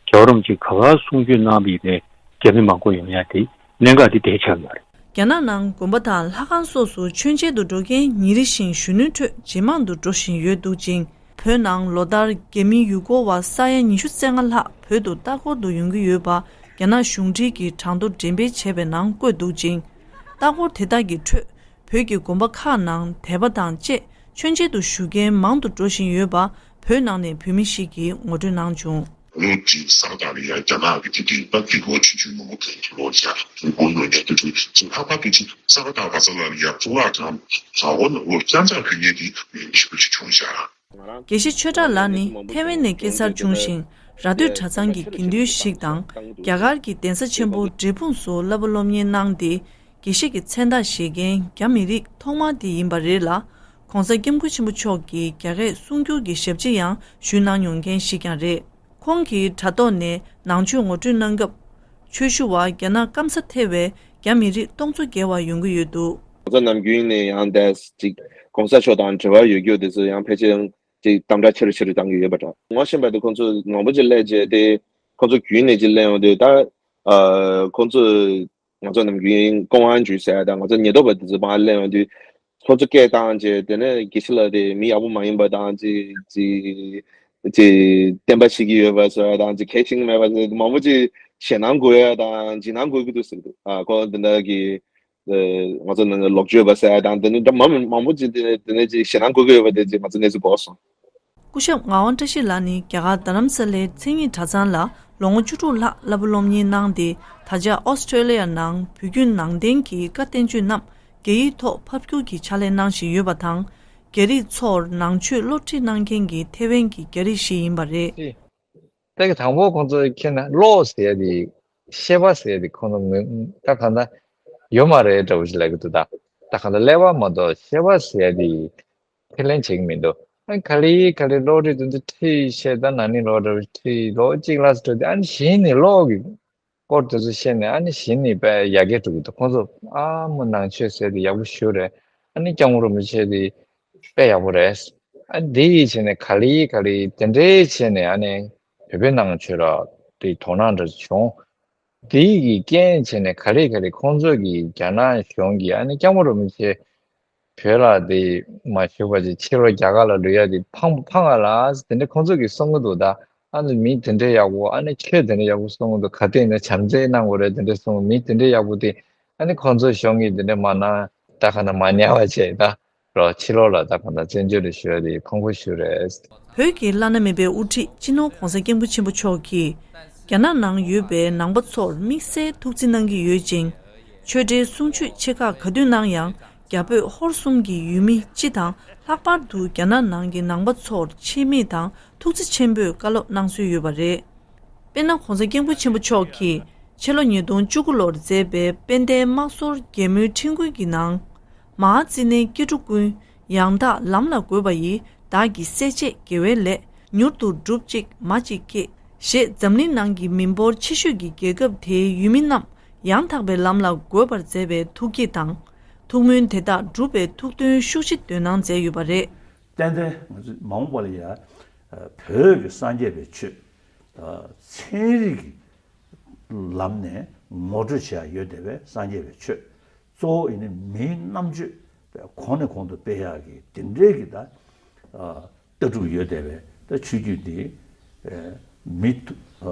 རྒྱལ་བ་རིན་པོ་ཆེས་ག་པར་གསུང་ཆོས་གནང་བ་ཡིན་ནའི་རྒྱ་མི་མང་པོ་ཡོང་ཡ་དེ་གནད་འགག་དེ་དེ་ཆགས་ཡོད་རེད། རྒྱ་ནག་ནང་དགོན་པ་དང་ལྷ་ཁང་སོགས་སུ་མཆོད་མཇལ་དུ་འགྲོ་མཁན་ཉིན་རེ་བཞིན་གཞོན་ནུའི་ཁྲོད་ཇེ་མང་དུ་འགྲོ་བཞིན་ཡོད་འདུག་ཅིང་། བོད་ནང་ལོ་ལྟར་རྒྱ་མིའི་ཡུལ་སྐོར་བ་ས་ཡ་ཉི་ཤུ་རྩ་ལྔ་ལྷག་བོད་དུ་ལྟ་སྐོར་དུ་ཡོང་གི་ཡོད་པ་རྒྱ་ནག་གཞུང་འབྲེལ་གྱི་གྲངས་ཐོ་འགྲེམས་སྤེལ་བྱས་པའི་ནང་བཀོད་འདུག་ཅིང་། ལྟ་སྐོར་དེ་དག་གི་ཁྲོད། བོད་ཀྱི་དགོན་པ་ཁག་ནང་དད་པ་དང་བཅས་མཆོད་མཇལ་དུ་བཞུགས་མཁན་མང་དུ་འགྲོ་བཞིན་ཡོད་པ་བོད་ནང་ནས་བོད་མི་ཞིག་གིས་ངོ་སྤྲོད་གནང་བྱུང་། ལོ་གཅིག་གསར་དར་ཡ་རྒྱ་ནག་གི་དེ་དུས་པ་ཀི་ཧོ་ཆུ་ཆུ་མོ་གི་ལོ་ཡ་གོ་ཡོད་ཡ་དུ་དུ་ཅིག་ཧ་པ་དུ་ཅིག་གསར་དར་བ་ས་ལ་ཡ་ཕུ་བ་གང་ཧ་ཧོ་ན་ལོ་རྐྱང་ཚ་གི་ཡེ་དི་ཤུ་ཆུ་ཆུང་ཤ། དགེ་བཤེས་ཆོས་གྲགས་ལགས་ནི་ཐེ་ཝན་ནས་སྐྱེས་འཚར་བྱུང་ཞིང་། ར་སྟོད་གྲྭ་ཚང་གི་དགེ་འདུན་ཞིག་དང་། རྒྱ་གར་གྱི་གདན་ས་ཆེན་པོ་འབྲས་སྤུངས་སུ་བསླབ་པ་སློབ་གཉེར་གནང་སྟེ། དགེ་བཤེས་ཀྱི་མཚན་རྟགས་བཞེས་མཁན་རྒྱ་མི་རིགས་ཐོག་མ་དེ་ཡིན་པ་རེད་ལ། ༸གོང་ས་༸སྐྱབས་མགོན་ཆེན་པོ་མཆོག་གིས་རྒྱ་སྐད་གསུང་སྒྱུར་གྱི་ཞབས་ཕྱི་ཡང་ཞུས་གནང་མྱོང་མཁན་ཞིག་ཀྱང་རེད། ཁོང་གིས་དྲ་ཐོག་ནས་ནང་ཆོས་ངོ་སྤྲོད་གནང་སྐབས། ཆོས་ཞུ་བ་རྒྱ་ནག་སྐམ་ས་ཐེ་བའི་རྒྱ་མི་རིགས་སྟོང་ཚོ་བརྒལ་བ་ཡོང་གི་ཡོད་འདུག་ང་ཚོ་ནམ་རྒྱུན་ནས་ཡང་འདས་ཅིག་༸གོང་ས་མཆོག་དང་འབྲེལ་བ་ཡོད་རྒྱུ་དེ་ཚོ་ཡང་ཕལ་ཆེར་ཅིག་དམ་དྲག་ཆེ་རུ་ཆེ་རུ་བཏང་གི་ཡོད་པ་འདྲ། ངོ་ཤེས་པ་དེ་ཁོང་ཚོ་མང་པོ་ཅིག་སླེབས་རྗེས་དེ་ཁོང་ཚོ་རྒྱུན་ནས་ཅིག་སླེབས་ཡོང་དུས་ད་ཨ་ཁོང་ཚོ་ང་ཚོ་ནམ་རྒྱུན་ཀོང་ཝང་ཇུས་ཟེར་ཡ་དང་ང་ཚོ་ཉེན་རྟོག་པ་དེ་ཚོ་མར་སླེབས་ཡོང་དུས། ཁོ་ཚོ་སྐད་བཏང་རྗེས་དེ་ནས་དགེ་བཤེས་ལགས་དེ་མི་ཡག་པོ་མ་ཡིན་པ་དང་ཅི་ཅི་ཅི་བསྟན་པ་བཤིག་གི་ཡོད་པ་བཟོ་ཡ་དང་ཅི་གལ་ཆེན་མེད་པ་ཟེར་མང་པོ་ཅི་ཞེད་སྣང་དགོས་ཡ་དང་འཇིགས་སྣང་དགོས་ཀྱི་འདུག་ཟེར་གི་འདུག་ཨ་ཁོ་འདི་འདྲ་གི་ང་ཚོ་ནང་ལོག་སྤྱོད་པ་ཟེར་ཡ་དང་དེ་ནས་འདྲ་མང་མང་པོ་ཅི་དེ་ནས་ཅི་ཞེད་སྣང་དགོས་ཀྱི་ཡོད་པ་དེ་ཅི་ང་ཚོ་གནས་ཚུལ་གོ་སོང་། སྐུ་ཞབས་ངག་དབང་བཀྲ་ཤིས་ལགས་ནི་རྒྱ་གར་རྡ་རམ་ས་ལའི་མཚན་ཉིད་གྲྭ་ཚང་ལ་ལོ་ངོ་བཅུ་དྲུག་ལྷག་བསླབ་པ་སློབ་གཉེར་གནང་སྟེ། ད་ཆ་ཨོ་སི་ཀྲེ་ལི་ཡ་ནང་བོད་བརྒྱུད་ནང་བསྟན་གྱི་བཀའ་བསྟན་བཅོས་རྣམས་རྒྱ་ཡིག་ཐོག་ཕབ་བསྒྱུར་གྱི་ཕྱག་ལས་གནང་བཞིན་ཡོད་པ་དང་། རྒྱ་རིགས་ཚོར་ནང་ཆོས་སློབ་ཁྲིད་གནང་མཁན་གྱི་ཐེ་ཝན་གྱི་རྒྱ་རིགས་ཤིག་ཡིན་པ་རེད། ཨེ། ད་གི་དང་པོ་ཁོང་ཚོས་ཁྱེད་ན་ཀློག་ཟེར་ཡ་དེ། ཤེས་པ་ཟེར་ཡ་དེ་ཁོང་ཚོ་ངོས་ད་གང་ལྟར་ཡོད་མ་རེད་འདྲ་བོ་ཞིག་ལབ་གི་འདུག་ད་ད་གང་ལྟར་ཀླད་པ་མ་གཏོགས་ཤེས་པ་ཟེར་ཡ་དེ་ཁས་ལེན་བྱེད་ཀྱི་མི་འདུག་ཨ་ག་ལེ་ག་ལེ་ཀློག་རིགས་དེ་ཚོ་ཁྲིད་བཤད། ད་ན་ནིང་ལོ་འདྲ་བོ་ཁྲིད་ལོ་གཅིག་ལ་སོ་དེ་ཨ་ནི་གཞི་ནས་ཀློག་གི་སྐོར་དེ་ཚོ་བཤད་ནས་ཨ་ནི་གཞི་ནས་དཔེ་ཡར་རྒྱས་འགྲོ་གི་འདུག་ཁོང་ཚོ་ཨ་མོ་ནང་ཆོས་ཟེར་དེ་ཡག་པོ་ཞེ་པོ་རེད། ཨ་ནི་སྐྱབས་མགོན་རིན་པོ་ཆེ་དེ་དཔེ་ཡག་པོ་རེད། ཨ་འདི་ཡིས་བྱས་ནས་ག་ལེ་ག་ལེ་དེ་འདྲའི་བྱས་ནས་ཨ་ནི་བོད་པའི་ནང་ཆོས་ལ་དེ་དོ་སྣང་འདྲ་བྱུང་། དེ་ཡི་རྐྱེན་བྱས་ནས་ག་ལེ་ག་ལེ་ཁོང་ཚོ་གིས་རྒྱ་ནག་གཞུང་གིས་ཨ་ནི་སྐྱབས་མགོན་རིན་པོ་ཆེ་བོད་ལ་དེ་མ་བཞུགས་པ་ཅིག་ཕྱིར་ལོག་རྒྱ་གར་ལ་ལུས་ཡ་དེ་ཕངས་པོ་ཕངས་ང་ལ་དེ་འདྲ་ཁོང་ཚོ་གིས་གསུང་གི་འདུག་ད་ཨ་ནི་མི་དེ་འདྲ་ཡག་པོ་ཨ་ནི་ཆོས་དེ་འདྲ་ཡག་པོ་གསུང་གི་འདུག་ག་དེ་ནས་བྱམས་བརྩེ་གནང་དགོས་རེད། དེ་འདྲ་གསུང་མི་དེ་འདྲ་ཡག་པོ་དེ་ཨ་ནི་ཁོང་ཚོ་གཞུང་གིས་དེ་འདྲ་མ་གནང་ད་ག་ན་མ་ཉར་བ་བྱས་ད། རོ་ཕྱི་ལོགས་ལ་ད་གང་ལྟར་བཙན་བྱོལ་དུ་ཞུ་ཡ་དེ་ཕངས་པོ་ཞེ་པོ་རེད། བོད་ཀྱི་བླ་ན་མེད་པའི་དབུ་ཁྲིད་སྤྱི་ནོར་༧གོང་ས་༧སྐྱབས་མགོན་ཆེན་པོ་མཆོག་གིས་རྒྱ་ནག་ནང་ཡོད་པའི་ནང་པ་ཚོར་དམིགས་བསལ་ཐུགས་བརྩེ་གནང་གི་ཡོད་ཅིང་། ཆོས་འབྲེལ་གསུང་ཆོས་ཆེ་ཁག་ག་དུས་གནང་ཡང་རྒྱ་བོད་ཧོར་གསུམ་གྱི་ཡུལ་མི་སྤྱི་དང་། ལྷག་པར་དུ་རྒྱ་ནག་ནང་གི་ནང་པ་ཚོར་ཆེད་དམིགས་དང་ཐུགས་བརྩེ་ཆེན་པོས་བཀའ་སློབ་གནང་སྲོལ་ཡོད་པ་རེད། དཔེར་ན། ༧གོང་ས་༧སྐྱབས་མགོན་ཆེན་པོ་མཆོག་གིས་ཕྱི་ལོ་ཉིས་སྟོང་བཅུ་དགུ་ལོར་མཛད་པའི་དཔལ་ལྡན་དམག་ཟོར་རྒྱལ་མོའི་འཕྲིན་བསྐུལ་གྱི་ནང་། མ་ཧཱ་ཙི་ནའི་སྐྱེ་འགྲོ་ཀུན། ཡང་དག་ལམ་ལ་འགོད་པ་ཡིས། བདག་གི་སྲས་བཅས་དགེ་བའི་ལས། མྱུར་དུ་འགྲུབ་ཅིག་མ་གཅིག་ཁྱེད། ཞེས་འཛམ་གླིང་ནང་གི་མི་འབོར་ཆེ་ཤོས་ཀྱི་རྒྱལ་ཁབ་དེའི་ཡུལ་མི་རྣམས་ཡང་དག་པའི་ལམ་ལ་འགོད་པར་མཛད་པའི་ཐུགས་བསྐྱེད་དང་། ཐུགས་སྨོན་དེ་དག་འགྲུབ་པའི་ཐུགས་འདུན་ཤུགས་ཆེ་འདོན་གནང་མཛད་ཡོད་པ་རེད། ཏན་ཏན་ང་ཚོས་མ་འོངས་པ་ལ་ཡ་བོད་ཀྱི་སངས་རྒྱས་པའི་ཆོས་ཚན་རིག་གི་ལམ་ནས་ངོ་སྤྲོད་བྱེད་ཡ་ཡོད་བསྡད་པའི་སངས་རྒྱས་པའི་ཆོས་གཙོ་བོ་ཡིན་ནི་མིའི་རྣམ་དཔྱོད་གོང་ནས་གོང་དུ་སྤེལ་ཡག་གི་དེ་འདྲའི་གི་ད་ལྟ་གྲུབ་ཡོད་བསྡད་པའི་ད་ཆོས་བརྒྱུད་འདི་མི་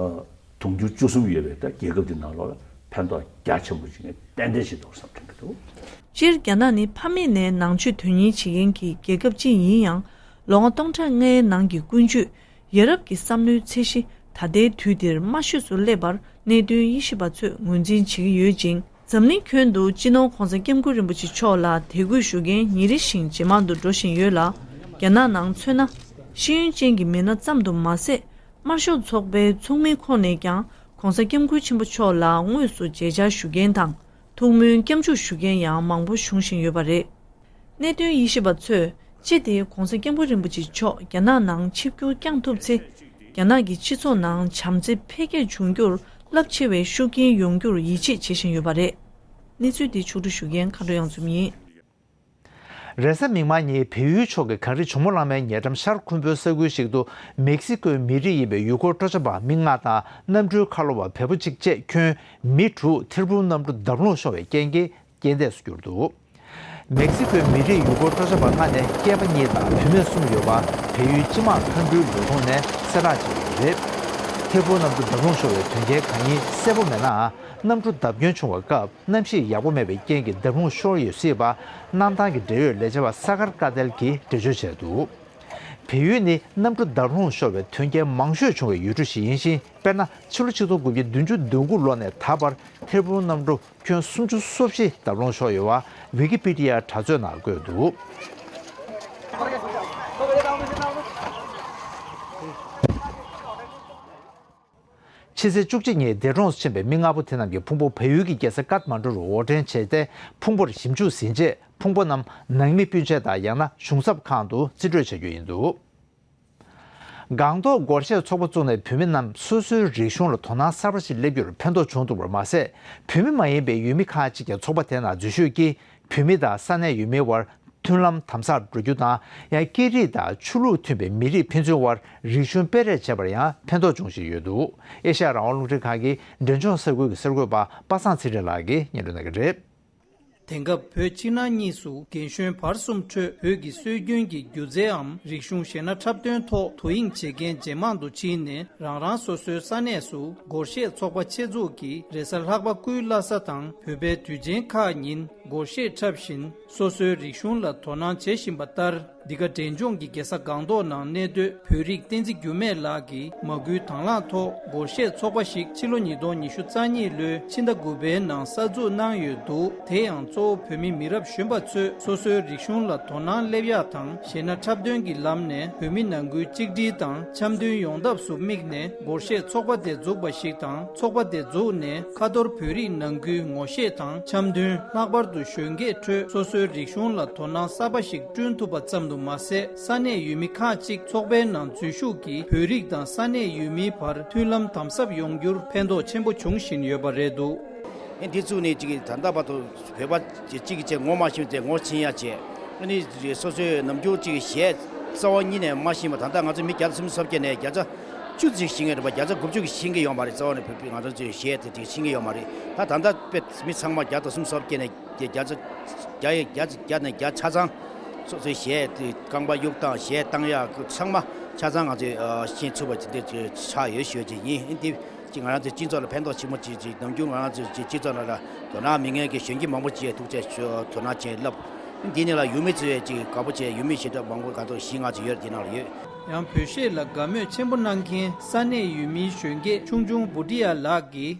དུང་ཕྱུར་བཅུ་གསུམ་ཡོད་པའི་ད་རྒྱལ་ཁབ་འདི་ནང་ལོགས་ལ་ཕན་ཐོགས་རྒྱ་ཆེན་པོ་ཞིག་ཏན་ཏན་ཞིག་འདུག་བསམ་དྲན་གི་འདུག་སྤྱིར་རྒྱ་ནག་ནི་ཕ་མེས་ནས་ནང་ཆོས་དོན་གཉེར་བྱེད་མཁན་གྱི་རྒྱལ་ཁབ་ཅིག་ཡིན་ཡང་། ལོ་ངོ་སྟོང་ཕྲག་ལྔའི་ནང་གི་ཀུན་སྤྱོད་ཡ་རབས་ཀྱི་བསམ་བློའི་ཚད་གཞི་ད་ལྟའི་དུས་འདིར་དམའ་ཤོས་སུ་སླེབས་པར་གནད་དོན་དབྱེ་ཞིབ་པ་ཚོས་ངོས་འཛིན་བྱེད་ཀྱི་ཡོད་ཅིང་། འཛམ་གླིང་ཁྱོན་དུ་སྤྱི་ནོར་༧གོང་ས་༧སྐྱབས་མགོན་རིན་པོ་ཆེ་མཆོག་ལ་དད་གུས་ཞུ་མཁན་ཉིན་རེ་བཞིན་ཇེ་མང་དུ་འགྲོ་བཞིན་ཡོད་ལ། རྒྱ་ནག་ནང་མཚོན་ན། ཤེས་ཡོན་ཅན་གྱི་མི་སྣ་ཙམ་དུ་མ་ཟད། དམར་ཤོག་ཚོགས་པའི་ཚོགས་མིའི་ཁོངས་ནས་ཀྱང་༧གོང་ས་༧སྐྱབས་མགོན་ཆེན་པོ་མཆོག་ལ་དངོས་སུ་མཇལ་བཅར་ཞུ་མཁན་དང་། ཐུགས་སྨོན་སྐྱབས་འཇུག་ཞུ་མཁན་ཡང་མང་པོ་བྱུང་བཞིན་ཡོད་པ་རེད། གནད་དོན་དབྱེ་ཞིབ་པ་ཚོས་སྤྱི་དེ་༧གོང་ས་༧སྐྱབས་མགོན་རིན་པོ་ཆེ་མཆོག་རྒྱ་ནག་ནང་ཆིབས་བསྒྱུར་བསྐྱངས་ཐུབ་ཚེ། རྒྱ་ནག་གི་སྤྱི་ཚོགས་ནང་བྱམས་བརྩེ་འཕེལ་རྒྱས་འབྱུང་རྒྱུར་རླབས་ཆེ་བའི་ཤུགས་རྐྱེན་ཡོང་རྒྱུར་ཡིད་ཆེས་བྱེད་བཞིན་ཡོད་པ་རེད། གནས་ཚུལ་འདི་ཕྱོགས་བསྒྲིགས་ཞུ་མཁན་མཁའ་འགྲོ་གཡང་འཛོམས་ཡིན། རེས་གཟའ་མིག་དམར་ཉིན་བལ་ཡུལ་ཕྱོགས་ཀྱི་གངས་རི་ཇོ་མོ་གླང་མའི་ཉེ་འགྲམ་ཤར་ཁུམ་བུའི་ས་ཁུལ་ཞིག་ཏུ་མེག་སི་ཀོའི་མི་རིགས་ཡིན་པའི་ཡུལ་སྐོར་སྤྲོ་འཆམ་པ་མི་ལྔ་དང་གནམ་གྲུའི་ཁ་ལོ་བ་བལ་པོ་གཅིག་བཅས་ཁྱོན་མི་དྲུག་ཐེར་འབུམ་གནམ་གྲུ་བརྡབ་ལྷུང་ཤོར་བའི་རྐྱེན་གྱིས་རྐྱེན་འདས་སུ་གྱུར་འདུག་མེག་སི་ཀོའི་མི་རིགས་ཡུལ་སྐོར་སྤྲོ་འཆམ་པ་ལྔ་ནས་སྐྱེས་པ་གཉིས་དང་བུད་མེད་གསུམ་ཡོད་པ་བལ་ཡུལ་སྤྱི་དམངས་མཐའ་འགྲུལ་ལས་ཁུངས་ནས་གསལ་བསྒྲགས་བྱས་ཡོད་པ་རེད། ཐེར་འབུམ་གནམ་གྲུ་བརྡབ་ལྷུང་ཤོར་བའི་དོན་རྐྱེན་གང་ཡིན་གསལ་པོ་མེད་ནའང་། གནམ་གྲུ་བརྡབ་སྐྱོན་བྱུང་བའི་སྐབས་གནམ་གཤིས་ཡག་པོ་མེད་པའི་རྐྱེན་གྱིས་བརྡབ་ལྷུང་ཤོར་ཡོད་སྲིད་པ་གནམ་ཐང་གི་འབྲེལ་ཡོད་ལས་བྱེད་པ་ས་གར་ཀ་ཏེལ་གྱིས་འགྲེལ་བརྗོད་བྱས་འདུག་བལ་ཡུལ་ནི་གནམ་གྲུ་བརྡབ་ལྷུང་ཤོར་བའི་དོན་རྐྱེན་མང་ཤོས་བྱུང་བའི་ཡུལ་གྲུ་ཞིག་ཡིན་ཞིང་། དཔེར་ན། ཕྱི་ལོ་ཆིག་སྟོང་དགུ་བརྒྱ་བདུན་ཅུ་དོན་དགུ་ལོ་ནས་ད་བར་ཐེར་འབུམ་གནམ་གྲུ་ཁྱོན་སུམ་ཅུ་སོ་བཞི་བརྡབ་ལྷུང་ཤོར་ཡོད་པ་ཝི་ཀི་པི་ཏི་ཡའི་དྲ་ཚོད་ནང་བཀོད་འདུག་ཕྱི་ཚེས་བཅུ་གཅིག་ཉིན་འདས་གྲོངས་སུ་ཕྱིན་པའི་མི་ལྔ་པོ་དེ་རྣམས་ཀྱི་ཕུང་པོ་བལ་ཡུལ་གྱི་རྒྱལ་ས་ཀཏ་མན་ཌུ་རུ་དབོར་འདྲེན་བྱས་ཏེ། ཕུང་པོར་ཞིབ་འཇུག་ཟིན་རྗེས། ཕུང་པོ་རྣམས་ནང་མི་སྤུན་མཆེད་དང་ཡང་ན་གཞུང་ཚབ་ཁང་དུ་རྩིས་སྤྲོད་བྱ་རྒྱུ་ཡིན་འདུག་སྒང་ཏོག་སྒོར་གཞས་ཚོགས་པ་བཙུགས་ནས་བོད་མི་རྣམས་སོ་སོའི་རིག་གཞུང་ལ་དོ་སྣང་གསར་པ་ཞིག་སླེབས་རྒྱུར་ཕན་ཐོགས་བྱུང་འདུག་པར་མ་ཟད། བོད་མི་མ་ཡིན་པའི་ཡུལ་མི་ཁག་ཅིག་ཀྱང་ཚོགས་པ་དེ་ནང་འཛུལ་ཞུགས་ཀྱིས། བོད་མི་དང་ས་གནས་ཡུལ་མིའི་དབར་མཐུན་ལམ་དམ་ཟབ་འགྲོ་རྒྱུ་དང་། ཡང་སྐད་རིགས་དང་ཆོས་ལུགས་མཐུན་པའི་མི་རིགས་ཕན་ཚུན་དབར་རིག་གཞུང་སྤེལ་རེས་བྱེད་པར་ཡང་ཕན་ཐོགས་འབྱུང་བཞིན་ཡོད་འདུག་ཨེ་ཤ་ཡ་རང་དབང་རླུང་འཕྲིན་ཁང་གི་འབྲས་ལྗོངས་ས་ཁུལ་གྱི་གསར་འགོད་པ་པ་སངས་ཚེ་རིང་ལགས་ཀྱིས་སྙན་སྒྲོན་གནང་གི་རེད། དེང་སྐབས་བོད་ཕྱི་ནང་གཉིས་སུ་རྒན་གཞོན་བར་གསུམ་ཁྲོད་བོད་ཀྱི་སྲོལ་རྒྱུན་གྱི་སྒྱུ་རྩལའམ་རིག་གཞུང་གཞས་སྣ་འཁྲབ་སྟོན་ཐོག་དོ་དབྱིངས་བྱེད་མཁན་ཇེ་མང་དུ་ཕྱིན་ནས། རང་རང་སོ་སོའི་ས་གནས་སུ་སྒོར་གཞས་ཚོགས་པ་ཆེད་འཛུགས་ཀྱིས་རེས་གཟའ་ལྷག་པ་སྐུའི་བླ་གཟའ་དང་བོད་པའི་དུས་ཆེན་ཁག་ཉིན། སྒོར་གཞས་འཁྲབ་བཞིན་སོ་སོའི་རིག་གཞུང་ལ་དོ་སྣང་བྱེད་བཞིན་པ་ལྟར། འདི་ག་འབྲས་ལྗོངས་ཀྱི་རྒྱལ་ས་སྒང་ཏོག་ནང་གནས་སྡོད་བོད་རིགས་བསྟན་འཛིན་འགྱུར་མེད་ལགས་ཀྱིས་མ་སྐུལ་དང་བླངས་ཐོག་སྒོར་གཞས་ཚོགས་པ་ཞིག་ཕྱི་ལོ་ཉིས་སྟོང་ཉི་ཤུ་རྩ་གཉིས་ལོའི་ཕྱི་ཟླ་དགུ་པའི་ནང་གསར་འཛུགས་གནང་ཡོད་འདུག་དེ་ཡང་གཙོ་བོ་བོད་མི་མི་རབས་གཞོན་པ་ཚོས་སོ་སོའི་རིག་གཞུང་ལ་དོ་སྣང་སླེབས་ཡག་དང་གཞས་སྣ་འཁྲབ་སྟོན་གྱི་ལམ་ནས་བོད་མི་ནང་ཁུལ་གཅིག་སྒྲིལ་དང་འཆམ་མཐུན་ཡོང་ཐབས་སུ་དམིགས་ནས་སྒོར་གཞས་ཚོགས་པ་དེ་འཛུགས་པ་ཞིག་དང་། ཚོགས་པ་དེ་འཛུགས་ནས་ཁ་ཐོར་བོད་རིགས་ནང་ཁུལ་ངོ་ཤེས་དང་འཆམ་མཐུན། ལྷག་པར་དུ་གཞོན་སྐྱེས་ཁྲོད་སོ་སོའི་རིག་གཞུང་ལ་དོ་སྣང་གསར་པ་ཞིག་བསྐྲུན་ཐུབ་པ་ཙམ་དུ་མ་ཟད། ས་གནས་ཡུལ་མི་ཁག་ཅིག་ཚོགས་པའི་ནང་འཛུལ་ཞུགས་ཀྱིས་བོད་རིགས་དང་ས་གནས་ཡུལ་མིའི་བར་མཐུན་ལམ་དམ་ཟབ་ཡོང་རྒྱུར་ཕན་ཐོགས་ཆེན་པོ་འབྱུང་བཞིན་ཡོད་པ་རེད་འདུག་ཨེ་འདི་བཙུགས་ནས་ཅིག་ད་ལྟ་བར་དུ་བོད་པ་ཅིག་གིས་ཅིག་ངོ་མ་ཤེས་ཏེ་ངོ་ཤེས་ཡ་བྱས། ཨ་ནི་སོ་སོའི་ནམ་རྒྱུན་ཅིག་གཞས་རྩ་བ་ཉིད་ནས་མ་ཤེས་པ། ད་ལྟ་ང་ཚོ་མི་བརྒྱ་དང་སུམ་ཅུ་སོ་བརྒྱད་ནས་བརྒྱ་ཆ་བཅུ་ཙམ་ཤེས་ཀྱི་རེད་པ། བརྒྱ་ཆ་དགུ་བཅུ་གིས་ཤེས་ཀྱི་ཡོད་མ་རེད། རྩ་བ་ནས་བོད་པའི་ང་ཚོ་ཚོའི་གཞས་དེ་ཅིག་ཤེས་ཀྱི་ཡོད་མ་རེད། ད་ད་ལྟ་དཔེ་མི་ཚང་མ་བརྒྱ་དང་སུམ་ཅུ་སོ་བརྒྱད་ནས་བརྒྱ་ཆ་བརྒྱ་ཡི་བརྒྱ་བརྒྱ་ནས་བརྒྱ་ཆ་ཚང་སོ་སོའི་གཞས་དེ་རྐང་པ་གཡུག་སྟངས་གཞས་བཏང་ཡག་ཚང་མ་ཆ་ཚང་ང་ཚོས་ཤེས་ཚུགས་པ་དེ་འདྲ་ཆགས་ཡོད་ཞུ་ཅིག་ཡིན། འདི་ཅིག་ང་རང་ཚོའི་སྤྱི་ཚོགས་ལ་ཕན་ཐོགས་ཆེན་པོ་ཅིག་ཅིག་ནམ་རྒྱུན་ང་རང་ཚོའི་ཅིག་སྤྱི་ཚོགས་ནང་ལ་དོ་སྣང་མི་ངན་གྱི་གཞོན་སྐྱེས་མང་པོ་ཅིག་ཐུག་ཆེ་ཞུ་དོ་སྣང་ཆེན་ལབ། འདི་ནི་ལ་ཡུལ་མི་ཚོས་ཅིག་དགའ་པོ་བྱས། ཡུལ་མི་ཞེ་དྲག་མང་པོ་ག་ཚོད་བཞི་ལྔ་ཙམ་ཡོད་རེད། དེ་ནང་ལ་ཡོད། ཡང་བོད་གཞས་ལ་དགའ་མོས་ཆེན་པོ་གནང་མཁན་ས་གནས་ཡུལ་མིའི་གཞོན་སྐྱེས་ཆུང་ཆུང་བུ་ཏི་ཡ་ལགས་ཀྱིས།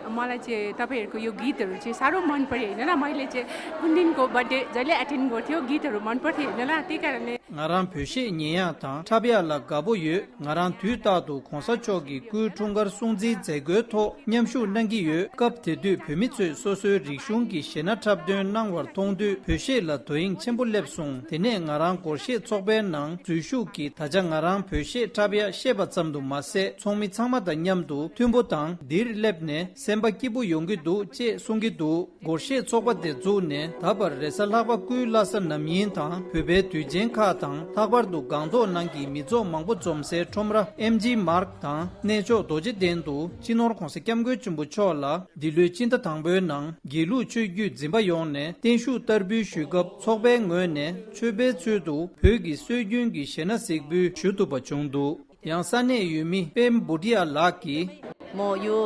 मलाई चाहिँ तपाईँहरूको यो गीतहरू चाहिँ साह्रो मन पर्यो होइन र मैले चाहिँ कुन दिनको बर्थडे जहिले एटेन्ड गर्थ्यो, गीतहरू मन पर्थ्यो होइन र त्यही कारणले ང་རང་བོད་གཞས་ཉན་ཡག་དང་འཁྲབ་ཡག་ལ་དགའ་པོ་ཡོད། ང་རང་དུས་རྟག་ཏུ་གོང་ས་མཆོག་གི་སྐུའི་འཁྲུངས་སྐར་སྲུང་བརྩིའི་མཛད་སྒོའི་ཐོག་མཉམ་ཞུགས་གནང་གི་ཡོད། སྐབས་དེ་དུས་བོད་མི་ཚོས་སོ་སོའི་རིག་གཞུང་གི་གཞས་སྣ་འཁྲབ་སྟོན་གནང་བར་མཐོང་དུས་བོད་གཞས་ལ་དོ་དབྱིངས་ཆེན་པོ་སླེབས་སོང་། དེ་ནས་ང་རང་སྒོར་གཞས་ཚོགས་པའི་ནང་འཛུལ་ཞུགས་ཀྱིས་ད་ཆ་ང་རང་བོད་གཞས་འཁྲབ་ཡག་ཤེས་པ་ཙམ་དུ་མ་ཟད། ཚོགས་མི་ཚང་མ་དང་མཉམ་དུ་མཐུན་པོ་དང་འདིར་སླེབས་ནས་སེམས་པ་སྐྱིད་པོ་ཡོང་གི་འདུག་ཅེས་གསུང་གི་འདུག་སྒོར་གཞས་ཚོགས་པ་དེ་བཙུགས་ནས་ད་བར་རེས་གཟའ་ལྷག་པ་སྐུའི་བླ་གཟའ་རྣམ་གཉིས་དང་བོད་པའི་དུས་ཆེན་ཁག་དང་། ལྷག་པར་དུ་སྒང་ཏོག་ནང་གི་མི་ཚོགས་མང་པོ་འཛོམས་སའི་ཁྲོམ་ར་ཨེམ་ཇི་མཱརཀ་དང་གནས་མཆོག་རྡོ་རྗེ་གདན་དུ་སྤྱི་ནོར་༸གོང་ས་༸སྐྱབས་མགོན་ཆེན་པོ་མཆོག་ལ་འདི་ལོའི་སྤྱི་ཟླ་དང་པོའི་ནང་དགེ་ལུགས་ཆོས་བརྒྱུད་འཛིན་པ་ཡོངས་ནས་བརྟན་བཞུགས་བསྟར་འབུལ་ཞུས་སྐབས། ཚོགས་པའི་ངོས་ནས་མཆོད་པའི་ཚུལ་དུ་བོད་ཀྱི་སྲོལ་རྒྱུན་གྱི་གཞས་སྣ་གཟིགས་འབུལ་ཞུ་ཐུབ་པ་བྱུང་འདུག་ཡང་ས་གནས་ཡུལ་མི་པེམ་བུ་ཏི་ཡ་ལགས་ཀྱིས། म यो